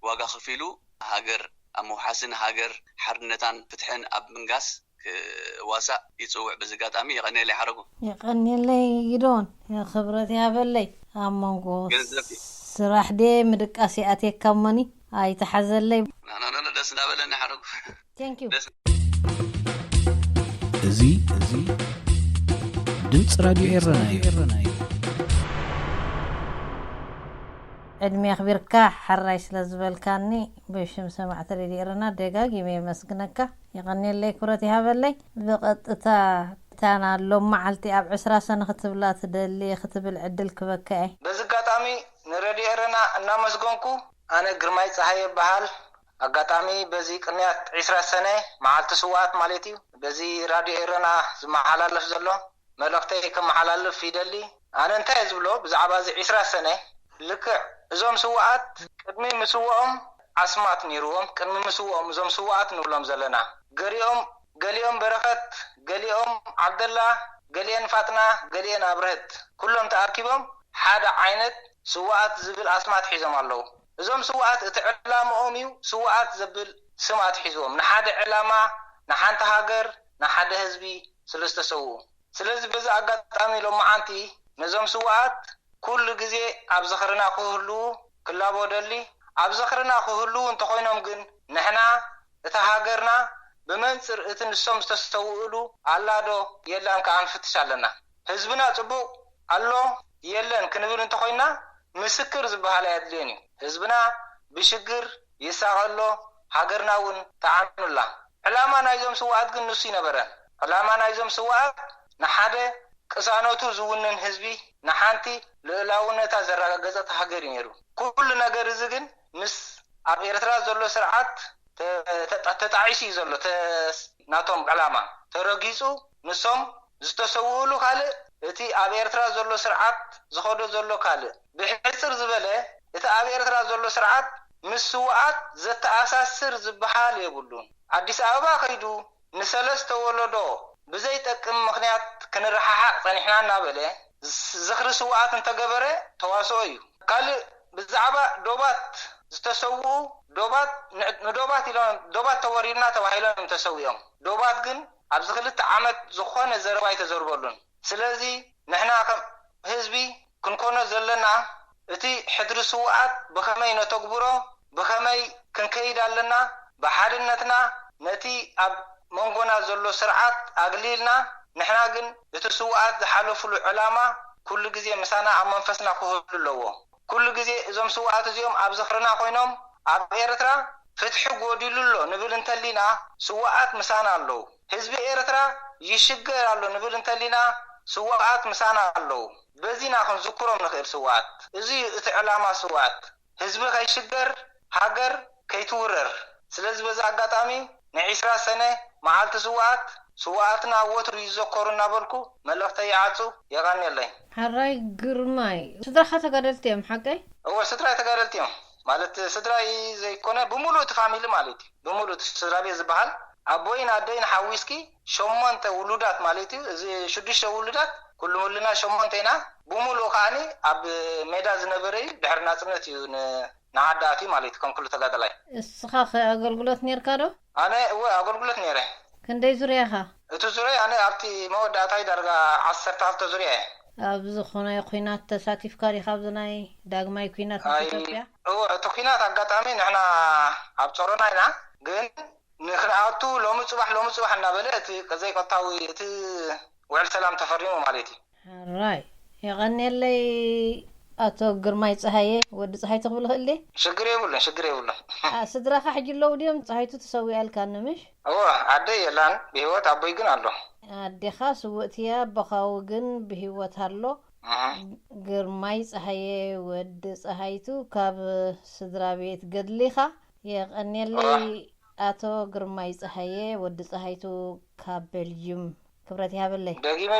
ዋጋ ከፊሉ ሃገር ኣብ ምውሓስን ሃገር ሓርነታን ፍትሕን ኣብ ምንጋስ ክዋሳእ ይጽውዕ። በዚ ኣጋጣሚ የቐንየለይ ሓረጉ። የቐንየለይ ጊዶን፣ ክብረት ይሃበለይ። ኣብ መንጎ ገንዘብ እዩ። ስራሕ ድየ ምድቃስ ይኣትየካ እሞኒ ኣይትሓዘለይ። ኖ፣ ኖ፣ ኖ፣ ደስ እንዳበለኒ ሓረጉ። Thank you። ደስ እዚ፣ እዚ ድምፂ ራድዮ ኤረና እዩ። ዕድሜ ኣኽቢርካ ሓራይ ስለ ዝበልካኒ ብሽም ሰማዕቲ ሬድዮ ኤረና ደጋጊመ የመስግነካ። የቐንየለይ፣ ክብረት ይሃበለይ። ብቐጥታ እታ ሎም መዓልቲ ኣብ ዕስራ ሰነ ክትብላ ትደሊ ክትብል ዕድል ክበካ እየ። በዚ ኣጋጣሚ ንሬድዮ ኤረና እናመስገንኩ፣ ኣነ ግርማይ ጸሃየ እበሃል። ኣጋጣሚ በዚ ቅንያት ዕስራ ሰነ መዓልቲ ስውኣት ማለት እዩ፣ በዚ ራድዮ ኤረና ዝመሓላለፍ ዘሎ መልእኽተይ ከመሓላልፍ ይደሊ። ኣነ እንታይ እየ ዝብሎ ብዛዕባ እዚ ዕስራ ሰነ፣ ልክዕ እዞም ስውኣት ቅድሚ ምስውኦም ኣስማት ነይርዎም፣ ቅድሚ ምስውኦም እዞም ስውኣት ንብሎም ዘለና፣ ገሊኦም፣ ገሊኦም በረኸት፣ ገሊኦም ዓብደላ፣ ገሊኤን ፋጥና፣ ገሊኤን ኣብርህት፣ ኩሎም ተኣኪቦም ሓደ ዓይነት ስውኣት ዝብል ኣስማት ሒዞም ኣለዉ። እዞም ስውኣት እቲ ዕላምኦም እዩ ስውኣት ዘብል ስም ኣትሒዝዎም፣ ንሓደ ዕላማ፣ ንሓንቲ ሃገር፣ ንሓደ ህዝቢ ስለ ዝተሰውኡ። ስለዚ በዚ ኣጋጣሚ ሎመዓንቲ ነዞም ስውኣት ኩሉ ግዜ ኣብ ዝኽርና ክህልዉ ክላቦ ደሊ። ኣብ ዝኽርና ክህልዉ እንተኾይኖም ግን ንሕና እታ ሃገርና ብመንጽር እቲ ንሶም ዝተሰውእሉ ኣላ ዶ የላን ከኣ ንፍትሽ ኣለና። ህዝብና ጽቡቕ ኣሎ የለን ክንብል እንተኾይንና ምስክር ዝበሃል ኣየድልዮን እዩ። ህዝብና ብሽግር ይሳቐ ኣሎ፣ ሃገርና እውን ተዓኑላ። ዕላማ ናይዞም ስውኣት ግን ንሱ ይነበረን። ዕላማ ናይዞም ስውኣት ንሓደ ቅሳነቱ ዝውንን ህዝቢ፣ ንሓንቲ ልኡላውነታ ዘረጋገጸት ሃገር እዩ ነይሩ። ኩሉ ነገር እዚ ግን ምስ ኣብ ኤርትራ ዘሎ ስርዓት ተ-፣ ተጣ-፣ ተጣዒሱ እዩ ዘሎ። ተ-፣ ናቶም ዕላማ ተረጊጹ፣ ንሶም ዝተሰውእሉ ካልእ፣ እቲ ኣብ ኤርትራ ዘሎ ስርዓት ዝኸዶ ዘሎ ካልእ። ብሕጽር ዝበለ፣ እቲ ኣብ ኤርትራ ዘሎ ስርዓት ምስ ስውኣት ዘተኣሳስር ዝበሃል የብሉን። ኣዲስ ኣበባ ከይዱ ንሰለስተ ወለዶ ብዘይጠቅም ምኽንያት ክንረሓሓቕ ጸኒሕና እናበለ ዝ-፣ ዝኽሪ ስውኣት እንተገበረ ተዋስኦ እዩ። ካልእ ብዛዕባ ዶባት ዝተሰውኡ፣ ዶባት ን-፣ ንዶባት ኢሎም፣ ዶባት ተወሪርና ተባሂሎም እዮም ተሰዊኦም። ዶባት ግን ኣብዚ ክልተ ዓመት ዝኾነ ዘረባ ኣይተዘርበሉን። ስለዚ ንሕና ከም ህዝቢ ክንኮኖ ዘለና እቲ ሕድሪ ስውኣት ብኸመይ ነተግብሮ፣ ብኸመይ ክንከይድ ኣለና፣ ብሓድነትና ነቲ ኣብ መንጎና ዘሎ ስርዓት ኣግሊልና፣ ንሕና ግን እቲ ስውኣት ዝሓለፉሉ ዕላማ ኩሉ ግዜ ምሳና ኣብ መንፈስና ክህሉ ኣለዎ። ኩሉ ግዜ እዞም ስውኣት እዚኦም ኣብ ዝኽርና ኮይኖም፣ ኣብ ኤርትራ ፍትሒ ጎዲሉ ኣሎ ንብል እንተሊና፣ ስውኣት ምሳና ኣለዉ። ህዝቢ ኤርትራ ይሽገር ኣሎ ንብል እንተሊና፣ ስውኣት ምሳና ኣለዉ። በዚና ክንዝክሮም ንኽእል ስውኣት። እዚ እዩ እቲ ዕላማ ስውኣት። ህዝቢ ከይሽገር፣ ሃገር ከይትውረር። ስለዚ በዚ ኣጋጣሚ ንዒስራ ሰነ መዓልቲ ስውኣት፣ ስውኣትና ወትሩ ይዘከሩ እናበልኩ መልእኽተይ ይዓጹ። የቐንየለይ። ሓራይ ግርማይ፣ ስድራኻ ተጋደልቲ እዮም ሓቀይ? እወ፣ ስድራይ ተጋደልቲ እዮም። ማለት ስድራይ ዘይኮነ ብምሉእ እቲ ፋሚሊ ማለት እዩ። ብምሉእ እቲ ስድራ ቤት ዝበሃል ኣቦይን ኣደይን ሓዊስኪ ሸሞንተ ውሉዳት ማለት እዩ። እዚ ሽዱሽተ ውሉዳት ኩሉ ምሉና ሸሞንተ ኢና። ብምሉእ ከዓኒ ኣብ ሜዳ ዝነበረ እዩ። ድሕሪ ናጽነት እዩ ን-፣ ንዓዲ ኣትዩ ማለት እዩ፣ ከም ኩሉ ተጋዳላይ። እስኻ ኸ ኣገልግሎት ኔርካ ዶ? ኣነ እወ ኣገልግሎት ኔረ። ክንደይ ዙርያ ኢኻ? እቲ ዙርያ ኣነ ኣብቲ መወዳእታይ ዳርጋ ዓሰርተ ክልተ ዙርያ እየ። ኣብ ዝኾነ ኲናት ተሳቲፍካ ዲኻ? ኣብዚ ናይ ዳግማይ ኲናት ምስ ኣይ፣ ኢትዮጵያ? እወ፣ እቲ ኲናት ኣጋጣሚ ንሕና ኣብ ጾሮና ኢና፣ ግን ንኽንኣቱ ሎሚ ጽባሕ፣ ሎሚ ጽባሕ እናበለ እቲ ዘይቀጥታዊ፣ እቲ ውዕል ሰላም ተፈሪሙ ማለት እዩ። ሕራይ፣ የቐንየለይ ኣቶ ግርማይ ጸሃየ፣ ወዲ ጸሃይ ትኽብል ክእል ድየ? ሽግር የብሉን፣ ሽግር የብሉን። ኣ፣ ስድራኻ ሕጂ ኣለዉ ድዮም? ጸሃይቱ ተሰዊኣልካኒ ምሽ? እወ፣ ኣደይ የላን ብህይወት፣ ኣቦይ ግን ኣሎ። ኣዴኻ ስውእትያ፣ ኣቦኻዊ ግን ብህይወት ኣሎ። ግርማይ ጸሃየ ወዲ ጸሃይቱ ካብ ስድራ ቤት ገድሊኻ። የቐንየለይ ኣቶ ግርማይ ጸሃየ ወዲ ጸሃይቱ ካብ ቤልጅም። ክብረት ይሃበለይ። ደጊመ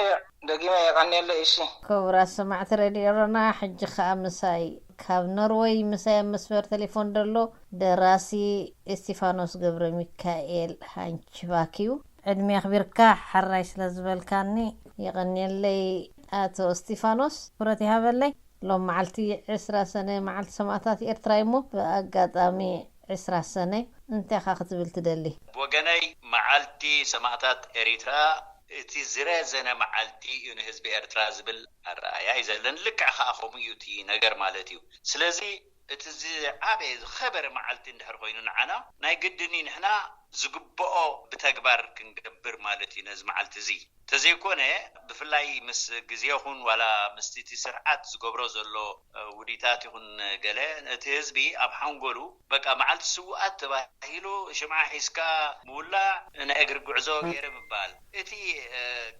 ደጊመ የቐንየለይ። እሺ። ክቡራት ሰማዕቲ ሬድዮ ሮና፣ ሕጂ ኸኣ ምሳይ ካብ ኖርወይ ምሳይ ኣብ መስመር ቴሌፎን ዘሎ ደራሲ እስቲፋኖስ ገብረ ሚካኤል ሃንችባክ እዩ። ዕድሜ ኣኽቢርካ ሕራይ ስለ ዝበልካኒ የቐንየለይ ኣቶ እስቲፋኖስ። ክብረት ይሃበለይ። ሎም መዓልቲ ዕስራ ሰነ መዓልቲ ሰማእታት ኤርትራ እሞ ብኣጋጣሚ ዕስራ ሰነ እንታይ ኢኻ ክትብል ትደሊ? ብወገነይ መዓልቲ ሰማእታት ኤሪትራ እቲ ዝረዘነ መዓልቲ እዩ ንህዝቢ ኤርትራ ዝብል ኣረኣያ እዩ ዘለኒ። ልክዕ ከኣ ከምኡ እዩ እቲ ነገር ማለት እዩ። ስለዚ እቲ ዝዓበየ ዝኸበረ መዓልቲ እንድሕር ኮይኑ ንዓና ናይ ግድኒ ንሕና ዝግብኦ ብተግባር ክንገብር ማለት እዩ ነዚ መዓልቲ እዚ። ተዘይኮነ ብፍላይ ምስ ግዜ ይኹን ዋላ ምስቲ እቲ ስርዓት ዝገብሮ ዘሎ ውዲታት ይኹን ገለ እቲ ህዝቢ ኣብ ሓንጎሉ በቃ መዓልቲ ስውኣት ተባሂሉ ሽምዓ ሒዝካ ምውላዕ ናይ እግሪ ጉዕዞ ገይረ ምባል እቲ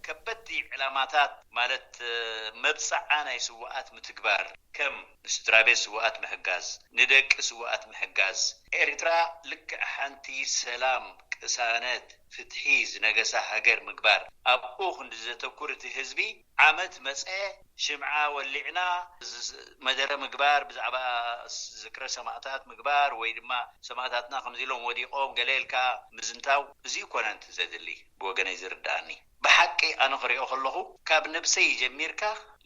ከበድቲ ዕላማታት ማለት መብፅዓ ናይ ስውኣት ምትግባር ከም ንስድራ ቤት ስውኣት ምሕጋዝ ንደቂ ስውኣት ምሕጋዝ ኤርትራ ልክዕ ሓንቲ ሰላም ቅሳነት ፍትሒ ዝነገሳ ሃገር ምግባር ኣብኡ ክንዲ ዘተኩር እቲ ህዝቢ ዓመት መፀ ሽምዓ ወሊዕና መደረ ምግባር ብዛዕባ ዝክረ ሰማእታት ምግባር ወይ ድማ ሰማእታትና ከምዚ ኢሎም ወዲቆም ገለ ኢልካ ምዝንታው እዚ ይኮነን ዘድሊ ብወገነይ ዝርዳኣኒ ብሓቂ ኣነ ክሪኦ ከለኹ ካብ ነብሰይ ጀሚርካ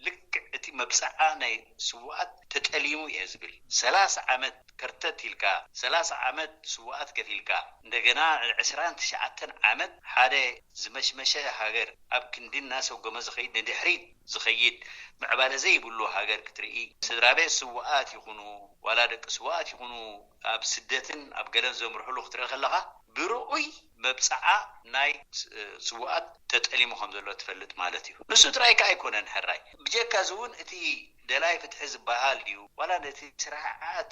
ልክዕ እቲ መብፅዓ ናይ ስውኣት ተጠሊሙ እየ ዝብል ሰላሳ ዓመት ከርተት ኢልካ ሰላሳ ዓመት ስውኣት ከፊልካ እንደገና ዕስራን ትሽዓተን ዓመት ሓደ ዝመሽመሸ ሃገር ኣብ ክንዲ እናሰጎመ ዝኸይድ ንድሕሪት ዝኸይድ ምዕባለ ዘይብሉ ሃገር ክትርኢ ስድራ ቤት ስውኣት ይኹኑ ዋላ ደቂ ስውኣት ይኹኑ ኣብ ስደትን ኣብ ገለን ዘምርሕሉ ክትርኢ ከለኻ ብርኡይ መብፅዓ ናይ ስውኣት ተጠሊሙ ከም ዘሎ ትፈልጥ ማለት እዩ። ንሱ ጥራይ ከዓ ኣይኮነን ሕራይ ብጀካ እዚ እውን እቲ ደላይ ፍትሒ ዝበሃል ድዩ ዋላ ነቲ ስርዓት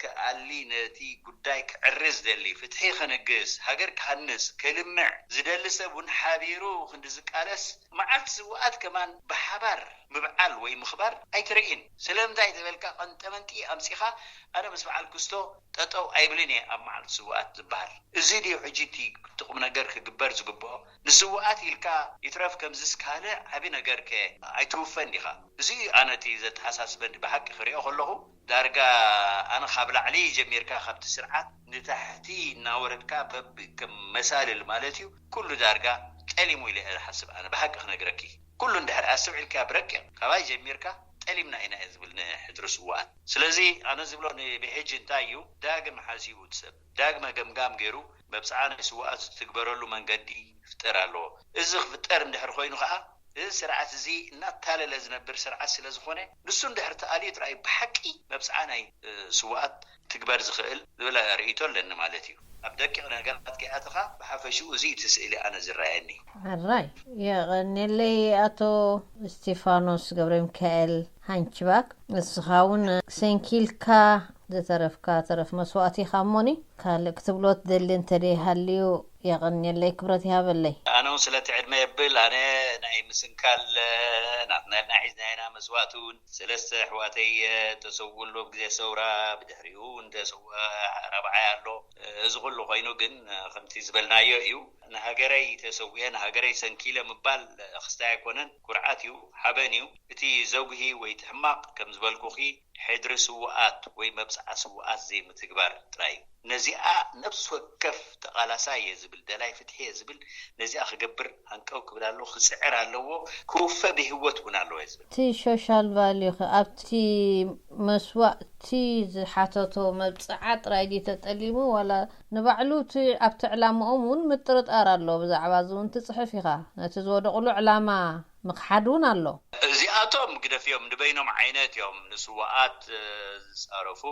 ክኣሊ ነቲ ጉዳይ ክዕርዝ ደሊ ፍትሒ ከነግስ ሃገር ክሃንስ ከልምዕ ዝደሊ ሰብ እውን ሓቢሩ ክንዲ ዝቃለስ መዓልቲ ስውኣት ከማን ብሓባር ምብዓል ወይ ምኽባር ኣይትርእን። ስለምንታይ ተበልካ ቀንጠመንጢ ኣምፂኻ ኣነ ምስ በዓል ክስቶ ጠጠው ኣይብልን እየ ኣብ መዓልቲ ስውኣት ዝበሃል። እዚ ድዩ ሕጂ እቲ ጥቕም ነገር ክግበር ዝግብኦ? ንስውኣት ኢልካ ይትረፍ ከምዝስ ካልእ ዓቢ ነገር ከ ኣይትውፈን ዲኻ? እዚ ኣነ እቲ ዘተሓሳስበኒ ብሓቂ ክሪኦ ከለኹ ዳርጋ ኣነ ካብ ላዕሊ ጀሚርካ ካብቲ ስርዓት ንታሕቲ እናወረድካ በብ ከም መሳልል ማለት እዩ ኩሉ ዳርጋ ጠሊሙ ኢለ ዝሓስብ ኣነ ብሓቂ ክነግረኪ ኩሉ እንድሕር ኣስተውዒልካ ብረቂቕ ካባይ ጀሚርካ ጠሊምና ኢና እየ ዝብል ንሕድሪ ስውኣት ስለዚ ኣነ ዝብሎ ንብሕጂ እንታይ እዩ ዳግም ሓሲቡ ሰብ ዳግመ ገምጋም ገይሩ መብፅዓ ናይ ስውኣት ዝትግበረሉ መንገዲ ክፍጠር ኣለዎ እዚ ክፍጠር እንድሕር ኮይኑ ከዓ እዚ ስርዓት እዚ እናታለለ ዝነብር ስርዓት ስለ ዝኾነ ንሱ እንድሕር ተኣልዩ ጥራይ ብሓቂ መብፅዓ ናይ ስውኣት ትግበር ዝኽእል ዝብል ርእይቶ ኣለኒ ማለት እዩ ኣብ ደቂቕ ነገራት ከይኣተኻ ብሓፈሽኡ እዚ እቲ ስእሊ ኣነ ዝረኣየኒ ሕራይ የቐንየለይ ኣቶ እስቲፋኖስ ገብረሚካኤል ሃንችባክ ንስኻ እውን ሰንኪልካ ዝተረፍካ ተረፍ መስዋእቲ ኢኻ እሞኒ ካልእ ክትብሎ ትደሊ እንተደይ ሃልዩ የቐንየለይ ክብረት ይሃበለይ። ኣነ እውን ስለቲ ዕድመ የብል ኣነ ናይ ምስንካል ናትና ኢልና ሒዝና ኢና መስዋእቲ እውን ሰለስተ ኣሕዋተይ ተሰውኡ ኣሎ ብግዜ ሰውራ ብድሕሪኡ እውን ተሰውአ ራብዓይ ኣሎ እዚ ኩሉ ኮይኑ ግን ከምቲ ዝበልናዮ እዩ ንሃገረይ ተሰዊአ ንሃገረይ ሰንኪለ ምባል ክስታይ ኣይኮነን ኩርዓት እዩ ሓበን እዩ እቲ ዘጉሂ ወይ እቲ ሕማቕ ከም ዝበልኩኺ ሕድሪ ስውኣት ወይ መብፅዓ ስውኣት ዘይምትግባር ጥራይ እዩ። ነዚኣ ነብሲ ወከፍ ተቓላሳይ እየ ዝብል፣ ደላይ ፍትሒ እየ ዝብል፣ ነዚኣ ክገብር ሃንቀው ክብል ኣለዎ፣ ክፅዕር ኣለዎ፣ ክውፈ ብህይወት እውን ኣለዎ እየ ዝብል። እቲ social value ኸ ኣብቲ መስዋእቲ ዝሓተቶ መብፅዓ ጥራይ ድዩ ተጠሊሙ ዋላ ንባዕሉ እቲ ኣብቲ ዕላምኦም እውን ምጥርጣር ኣሎ። ብዛዕባ እዚ እውን ትፅሕፍ ኢኻ። ነቲ ዝወደቕሉ ዕላማ ምኽሓድ እውን ኣሎ። እዚኣቶም ግደፍዮም ንበይኖም ዓይነት እዮም ንስዋኣት ዝፃረፉ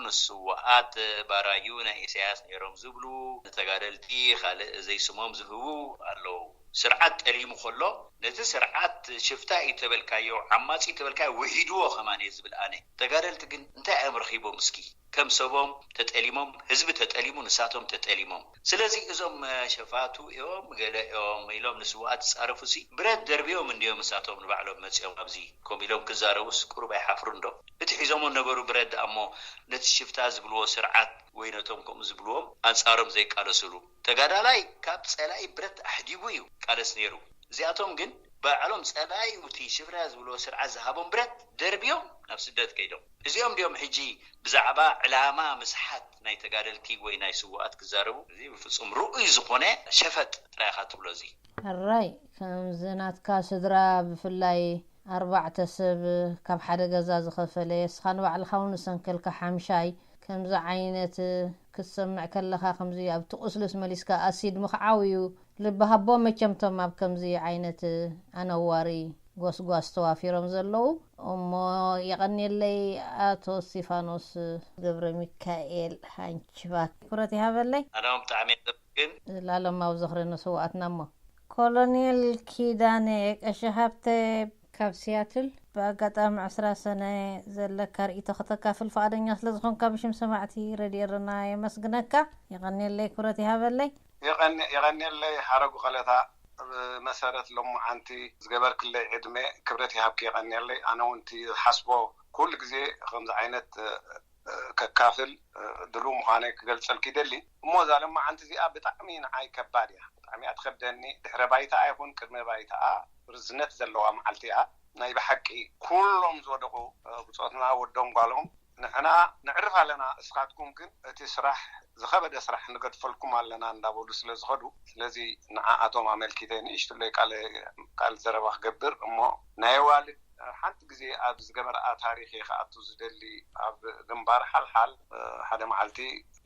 ንስዋኣት ባራዩ ናይ ኢሳያስ ነይሮም ዝብሉ ንተጋደልቲ ካልእ ዘይስሞም ዝህቡ ኣለዉ ስርዓት ጠሊሙ ከሎ ነቲ ስርዓት ሽፍታ እዩ ተበልካዮ ዓማፂ ተበልካዮ ውሒድዎ ከማን እየ ዝብል ኣነ ተጋደልቲ ግን እንታይ እዮም ረኪቦም እስኪ ከም ሰቦም ተጠሊሞም፣ ህዝቢ ተጠሊሙ፣ ንሳቶም ተጠሊሞም። ስለዚ እዞም ሸፋቱ እዮም፣ ገለ እዮም ኢሎም ንስውኣት ዝጻረፉ ሲ ብረት ደርብዮም እንዲዮም ንሳቶም ንባዕሎም መጺኦም ኣብዚ ከምኡ ኢሎም ክዛረቡስ ቁሩብ ኣይሓፍሩን ዶ? እቲ ሒዞሞ ነበሩ ብረት ደኣ እሞ ነቲ ሽፍታ ዝብልዎ ስርዓት ወይ ነቶም ከምኡ ዝብልዎም ኣንጻሮም ዘይቃለስሉ ተጋዳላይ ካብ ጸላኢ ብረት ኣሕዲጉ እዩ ቃለስ ነይሩ። እዚኣቶም ግን ባዕሎም ጸላኢ እቲ ሽፍታ ዝብልዎ ስርዓት ዝሃቦም ብረት ደርብዮም ናብ ስደት ከይዶም። እዚኦም ድዮም ሕጂ ብዛዕባ ዕላማ ምስሓት ናይ ተጋደልቲ ወይ ናይ ስውኣት ክዛረቡ? እዚ ብፍጹም ርኡይ ዝኾነ ሸፈጥ ጥራይ ኢኻ ትብሎ። እዚ ሕራይ ከምዚ ናትካ ስድራ ብፍላይ ኣርባዕተ ሰብ ካብ ሓደ ገዛ ዝኸፈለ፣ እስኻ ንባዕልኻ እውን ዝሰንከልካ ሓምሻይ፣ ከምዚ ዓይነት ክትሰምዕ ከለኻ ከምዚ ኣብቲ ቁስልስ መሊስካ ኣሲድ ምኽዓው እዩ። ልቢ ሃቦ መቸምቶም ኣብ ከምዚ ዓይነት ኣነዋሪ ጎስጓስ ተዋፊሮም ዘለዉ። እሞ የቐንየለይ ኣቶ እስቲፋኖስ ገብረ ሚካኤል ሃንችባክ። ክብረት ይሃበለይ። ኣዳም ብጣዕሚ የመስግን። ላለማዊ ዝኽሪ ንስውኣትና። እሞ ኮሎኔል ኪዳነ ቀሺ ሃብተ ካብ ሲያትል፣ ብኣጋጣሚ ዕስራ ሰነ ዘለካ ርእይቶ ከተካፍል ፍቓደኛ ስለ ዝኾንካ ብሽም ሰማዕቲ ረድዮ ኤረና የመስግነካ። የቐንየለይ፣ ክብረት ይሃበለይ። የቐንየለይ ሓረጉ ቀለታ፣ ብመሰረት ሎማዓንቲ ዝገበርክለይ ዕድመ ክብረት ይሃብኪ፣ የቐንየለይ። ኣነ እውን እቲ ዝሓስቦ ኩሉ ግዜ ከምዚ ዓይነት ከካፍል ድሉው ምዃነይ ክገልጸልኪ ይደሊ። እሞ እዛ ሎማዓንቲ እዚኣ ብጣዕሚ ንዓይ ከባድ እያ፣ ብጣዕሚ እያ ትኸብደኒ። ድሕረ ባይታኣ ይኹን ቅድመ ባይታኣ ርዝነት ዘለዋ መዓልቲ እያ። ናይ ብሓቂ ኩሎም ዝወደቑ ብጾትና ወዶም ጓሎም ንሕና ነዕርፍ ኣለና፣ እስኻትኩም ግን እቲ ስራሕ ዝኸበደ ስራሕ ንገድፈልኩም ኣለና እንዳበሉ ስለ ዝኸዱ፣ ስለዚ ንዓኣቶም ኣመልኪተ ንእሽትለይ ቃል ቃል ዘረባ ክገብር። እሞ ናይ ዋልድ ሓንቲ ግዜ ኣብ ዝገበርኣ ታሪኽ እየ ክኣቱ ዝደሊ። ኣብ ግንባር ሓልሓል ሓደ መዓልቲ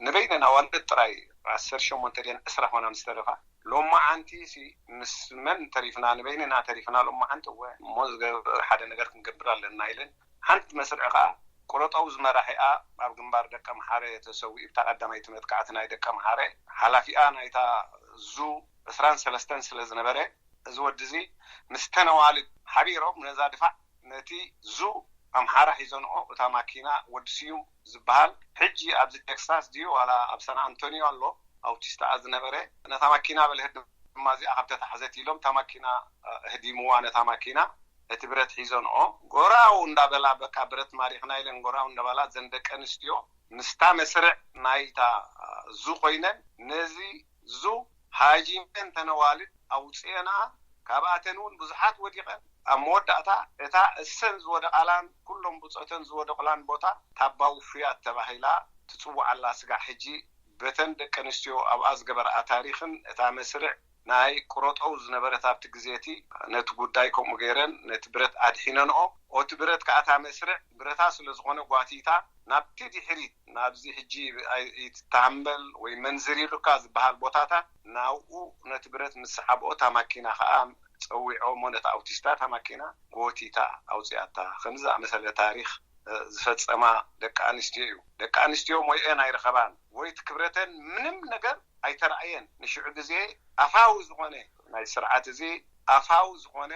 ንበይነን ኣዋልድ ጥራይ ዓሰርተ ሸሞንተ ድየን ዕስራ ኾና ምስ ተረፋ፣ ሎማዓንቲ ሲ ምስ መን ተሪፍና? ንበይንና ተሪፍና ሎማዓንቲ። እወ እሞ ዝገብር ሓደ ነገር ክንገብር ኣለና ኢለን ሓንቲ መስርዕ ከዓ ቁረጠው ዝመራሒኣ ኣብ ግንባር ደቀ ምሓረ ተሰዊኡ፣ ብታ ቀዳማይቲ መጥቃዕቲ ናይ ደቀ ምሓረ ሓላፊኣ ናይታ ዙ ዕስራን ሰለስተን ስለ ዝነበረ፣ እዚ ወዲ እዚ ምስ ተነዋልድ ሓቢሮም ነዛ ድፋዕ ነቲ ዙ ኣምሓራ ሒዘንኦ፣ እታ ማኪና ወዲ ስዩም ዝበሃል ሕጂ ኣብዚ ቴክሳስ ድዩ ዋላ ኣብ ሳን ኣንቶኒዮ ኣሎ፣ ኣውቲስታኣ ዝነበረ፣ ነታ ማኪና በለ ህድማ እዚኣ ካብ ተታሕዘት ኢሎም እታ ማኪና ህዲምዋ። ነታ ማኪና እቲ ብረት ሒዘንኦ ጎራው እንዳበላ፣ በቃ ብረት ማሪኽና ኢለን ጎራው እንዳበላ፣ ዘን ደቂ ኣንስትዮ ምስታ መስርዕ ናይታ ዙ ኮይነን ነዚ ዙ ሃጂመን ተነዋልድ ኣውፅኤና። ካብኣተን እውን ብዙሓት ወዲቐን፣ ኣብ መወዳእታ እታ እሰን ዝወደቓላን ኩሎም ብፆተን ዝወደቑላን ቦታ ታባ ውፉያት ተባሂላ ትፅዋዕ ኣላ። ስጋዕ ሕጂ በተን ደቂ ኣንስትዮ ኣብኣ ዝገበርኣ ታሪኽን እታ መስርዕ ናይ ቁረጠው ዝነበረት ኣብቲ ግዜ እቲ ነቲ ጉዳይ ከምኡ ገይረን ነቲ ብረት ኣድሒነንኦ። ኦቲ ብረት ከዓ እታ መስርዕ ብረታ ስለ ዝኾነ ጓቲታ ናብቲ ድሕሪት ናብዚ ሕጂ ኣይትታምበል ወይ መንዝር ኢሉካ ዝበሃል ቦታታት ናብኡ ነቲ ብረት ምስ ሰሓብኦ እታ ማኪና ከዓ ፀዊዖ እሞ ነቲ ኣውቲስታ እታ ማኪና ጎቲታ ኣውፅኣታ። ከምዚ ዝኣመሰለ ታሪኽ ዝፈፀማ ደቂ ኣንስትዮ እዩ። ደቂ ኣንስትዮ ሞየን ኣይረኸባን ወይ እቲ ክብረተን ምንም ነገር ኣይተረኣየን። ንሽዑ ግዜ ኣፋዊ ዝኾነ ናይ ስርዓት እዚ ኣፋዊ ዝኾነ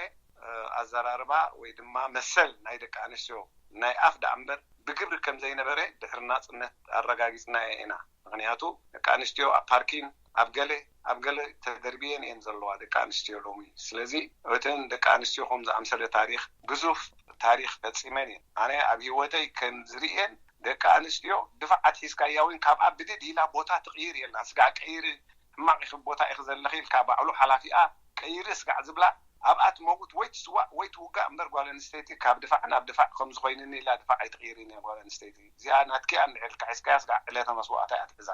ኣዘራርባ ወይ ድማ መሰል ናይ ደቂ ኣንስትዮ ናይ ኣፍ ደኣ እምበር ብግብሪ ከም ዘይነበረ ድሕሪ ናፅነት ኣረጋጊፅናዮ ኢና። ምክንያቱ ደቂ ኣንስትዮ ኣብ ፓርኪን ኣብ ገለ ኣብ ገለ ተደርብየን እየን ዘለዋ ደቂ ኣንስትዮ ሎሚ። ስለዚ እተን ደቂ ኣንስትዮ ከም ዝኣምሰለ ታሪኽ ግዙፍ ታሪኽ ፈፂመን እየን። ኣነ ኣብ ሂወተይ ከም ዝርእየን ደቂ ኣንስትዮ ድፋዕ ኣትሒዝካያ እውን ካብኣ ብድድ ኢላ ቦታ ትቕይር የላን። ስጋዕ ቀይሪ ሕማቕ ኢኺ ቦታ ኢኺ ዘለኺ ኢልካ ባዕሉ ሓላፊኣ ቀይሪ ስጋዕ ዝብላ ኣብኣ ትመውት ወይ ትስዋእ ወይ ትውጋእ እምበር ጓል ኣንስተይቲ ካብ ድፋዕ ናብ ድፋዕ ከም ዝኾይንኒ ኢላ ድፋዕ ኣይትቕይርን እያ ጓል ኣንስተይቲ። እዚኣ ናትኪ እያ እንድዒ ኢልካ ሒዝካያ ስጋዕ ዕለተ መስዋእታ እያ ትሕዛ።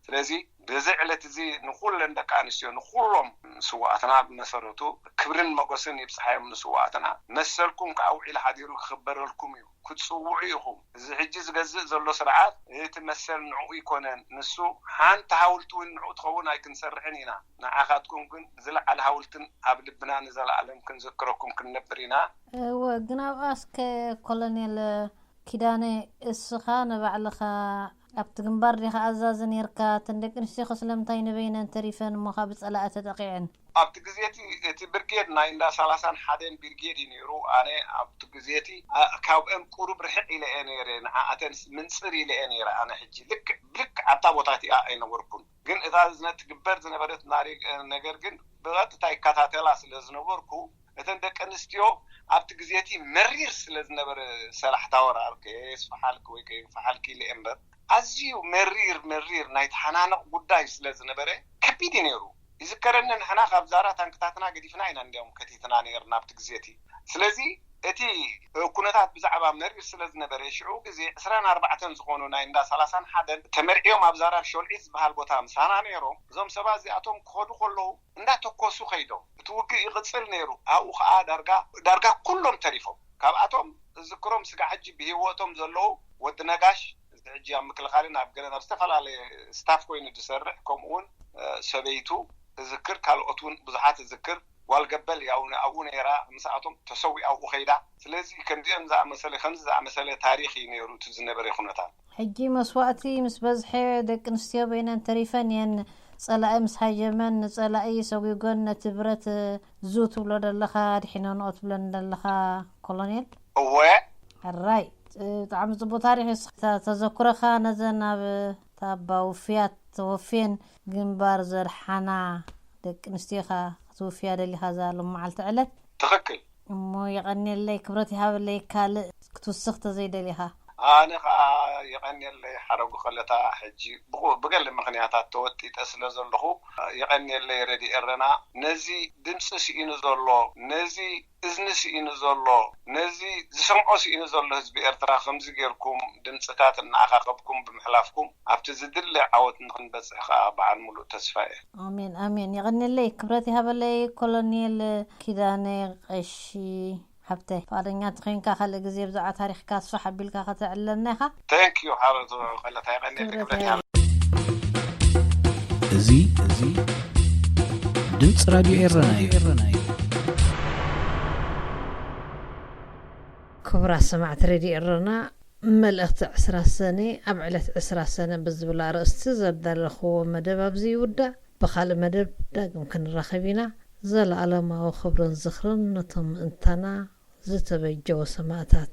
ስለዚ በዚ ዕለት እዚ ንኹለን ደቂ ኣንስትዮ ንኹሎም ስውኣትና ብመሰረቱ ክብርን መጎስን ይብፅሓዮም ንስውኣትና። መሰልኩም ከዓ ውዒሉ ሓዲሩ ክኽበረልኩም እዩ። ክትፅውዑ ኢኹም። እዚ ሕጂ ዝገዝእ ዘሎ ስርዓት እቲ መሰል ንዕኡ ይኮነን። ንሱ ሓንቲ ሃውልቲ እውን ንዕኡ ትኸውን ኣይክንሰርሕን ኢና። ንዓኻትኩም ግን ዝለዓለ ሃውልትን ኣብ ልብና ንዘለኣለም ክንዝክረኩም ክንነብር ኢና። እወ፣ ግን ኣብኣ እስከ ኮሎኔል ኪዳነ፣ እስኻ ንባዕልኻ ኣብቲ ግንባር ዲኻ ኣዛዚ ኔርካ? እተን ደቂ ኣንስትዮኸ ስለምንታይ ንበይነን ተሪፈን እሞ ኸኣ ብጸላኢ ተጠቒዐን? ኣብቲ ግዜ እቲ እቲ ብርጌድ ናይ እንዳ ሰላሳን ሓደን ብርጌድ እዩ ነይሩ። ኣነ ኣብቲ ግዜ እቲ ኣ- ካብአን ቁሩብ ርሕቕ ኢለ እየ ነይረ፣ ንዓኣተን ምንፅር ኢለ እየ ነይረ። ኣነ ሕጂ ልክዕ ልክዕ ኣብታ ቦታ እቲኣ ኣይነበርኩን፣ ግን እታ ዝነ- ትግበር ዝነበረት ናሪ- ነገር ግን ብቐጥታ ይከታተላ ስለ ዝነበርኩ፣ እተን ደቂ ኣንስትዮ ኣብቲ ግዜ እቲ መሪር ስለ ዝነበረ፣ ሰላሕታ ወራር ከየስፍሓልክ ወይ ከየንፍሓልክ ኢለ እምበር፣ ኣዝዩ መሪር መሪር ናይ ተሓናነቕ ጉዳይ ስለ ዝነበረ ከቢድ እዩ ነይሩ። ይዝከረኒ፣ ንሕና ካብ ዛራ ታንክታትና ገዲፍና ኢና እንዲያውም ከቲትና ነይርና ኣብቲ ግዜ እቲ። ስለዚ እቲ ኩነታት ብዛዕባ መሪር ስለ ዝነበረ፣ ሽዑ ግዜ ዕስራን ኣርባዕተን ዝኾኑ ናይ እንዳ ሰላሳን ሓደን ተመርዕዮም ኣብ ዛራ ሾልዒ ዝበሃል ቦታ ምሳና ነይሮም። እዞም ሰባት እዚኣቶም ክኸዱ ከለዉ እንዳተኮሱ ከይዶም፣ እቲ ውግእ ይቕጽል ነይሩ። ኣብኡ ኸኣ ዳርጋ ዳርጋ ኩሎም ተሪፎም። ካብኣቶም እዝክሮም ስጋዕ ሕጂ ብህይወቶም ዘለዉ ወዲ ነጋሽ፣ እዚ ሕጂ ኣብ ምክልኻልን ኣብ ገለን ኣብ ዝተፈላለየ ስታፍ ኮይኑ ዝሰርሕ፣ ከምኡ እውን እ፣ ሰበይቱ እዝክር፣ ካልኦት እውን ብዙሓት እዝክር። ጓል ገበል ያው ኣብኡ ነይራ፣ ምስኣቶም ተሰዊኣ ኣብኡ ከይዳ። ስለዚ ከምዚኦም ዝኣመሰለ ከምዚ ዝኣመሰለ ታሪኽ እዩ ነይሩ እቲ ዝነበረ ኩነታት። ሕጂ መስዋእቲ ምስ በዝሐ ደቂ ኣንስትዮ በይነን ተሪፈን እየን። ጸላኢ ምስ ሃጀመን ንጸላኢ ሰጒጎን ነቲ ብረት ዙ ትብሎ ዘለኻ ድሒኖንኦ ትብለኒ ዘለኻ ኮሎኔል? እወ። ሕራይ፣ ብጣዕሚ ጽቡቅ ታሪኽ እዩ። ንስኻ ተዘክሮኻ ነዘን ኣብ ታባ ውፍያት ተወፍየን ግንባር ዘድሓና ደቂ ኣንስትዮኻ ክትውፍያ ደሊኻ እዛ ሎም መዓልቲ ዕለት። ትኽክል። እሞ የቐንየለይ፣ ክብረት ይሃበለይ። ካልእ ክትውስኽ ተዘይደሊኻ? ኣነ ኸኣ የቐንየለይ ሓረጉ ከለታ፣ ሕጂ ብቑ- ብገለ ምኽንያታት ተወጢጠ ስለ ዘለኹ፣ የቐንየለይ ረዲ ኤረና። ነዚ ድምፂ ስኢኑ ዘሎ፣ ነዚ እዝኒ ስኢኑ ዘሎ፣ ነዚ ዝሰምዖ ስኢኑ ዘሎ ህዝቢ ኤርትራ ከምዚ ጌርኩም ድምፅታት እናኣኻኸብኩም ብምሕላፍኩም ኣብቲ ዝድለ ዓወት ንኽንበፅሕ ከዓ በዓል ሙሉእ ተስፋ እየ። ኣሜን ኣሜን። የቐንየለይ፣ ክብረት ይሃበለይ ኮሎኔል ኪዳነ ቀሺ ሓብተ። ፍቓደኛ እንተኾይንካ ካልእ ግዜ ብዛዕባ ታሪኽካ ስፋሕ ኣቢልካ ከተዕልለና ኢኻ። Thank you ሓረቱ ቀለታ፣ የቐንየለይ፣ ክብረት ክብረት ይሃበለይ። ይሃበለይ። እዚ እዚ ድምፂ ራድዮ ኤረና እዩ። ክቡራት ሰማዕቲ ሬድዮ ኤረና፣ መልእኽቲ ዕስራ ሰነ ኣብ ዕለት ዕስራ ሰነ ብዝብል ኣርእስቲ ዘዳለኽዎ መደብ ኣብዚ ይውዳእ። ብኻልእ መደብ ዳግም ክንራኸብ ኢና። ዘለኣለማዊ ክብርን ዝኽርን ነቶም ምእንታና ዝተበጀዉ ሰማእታት።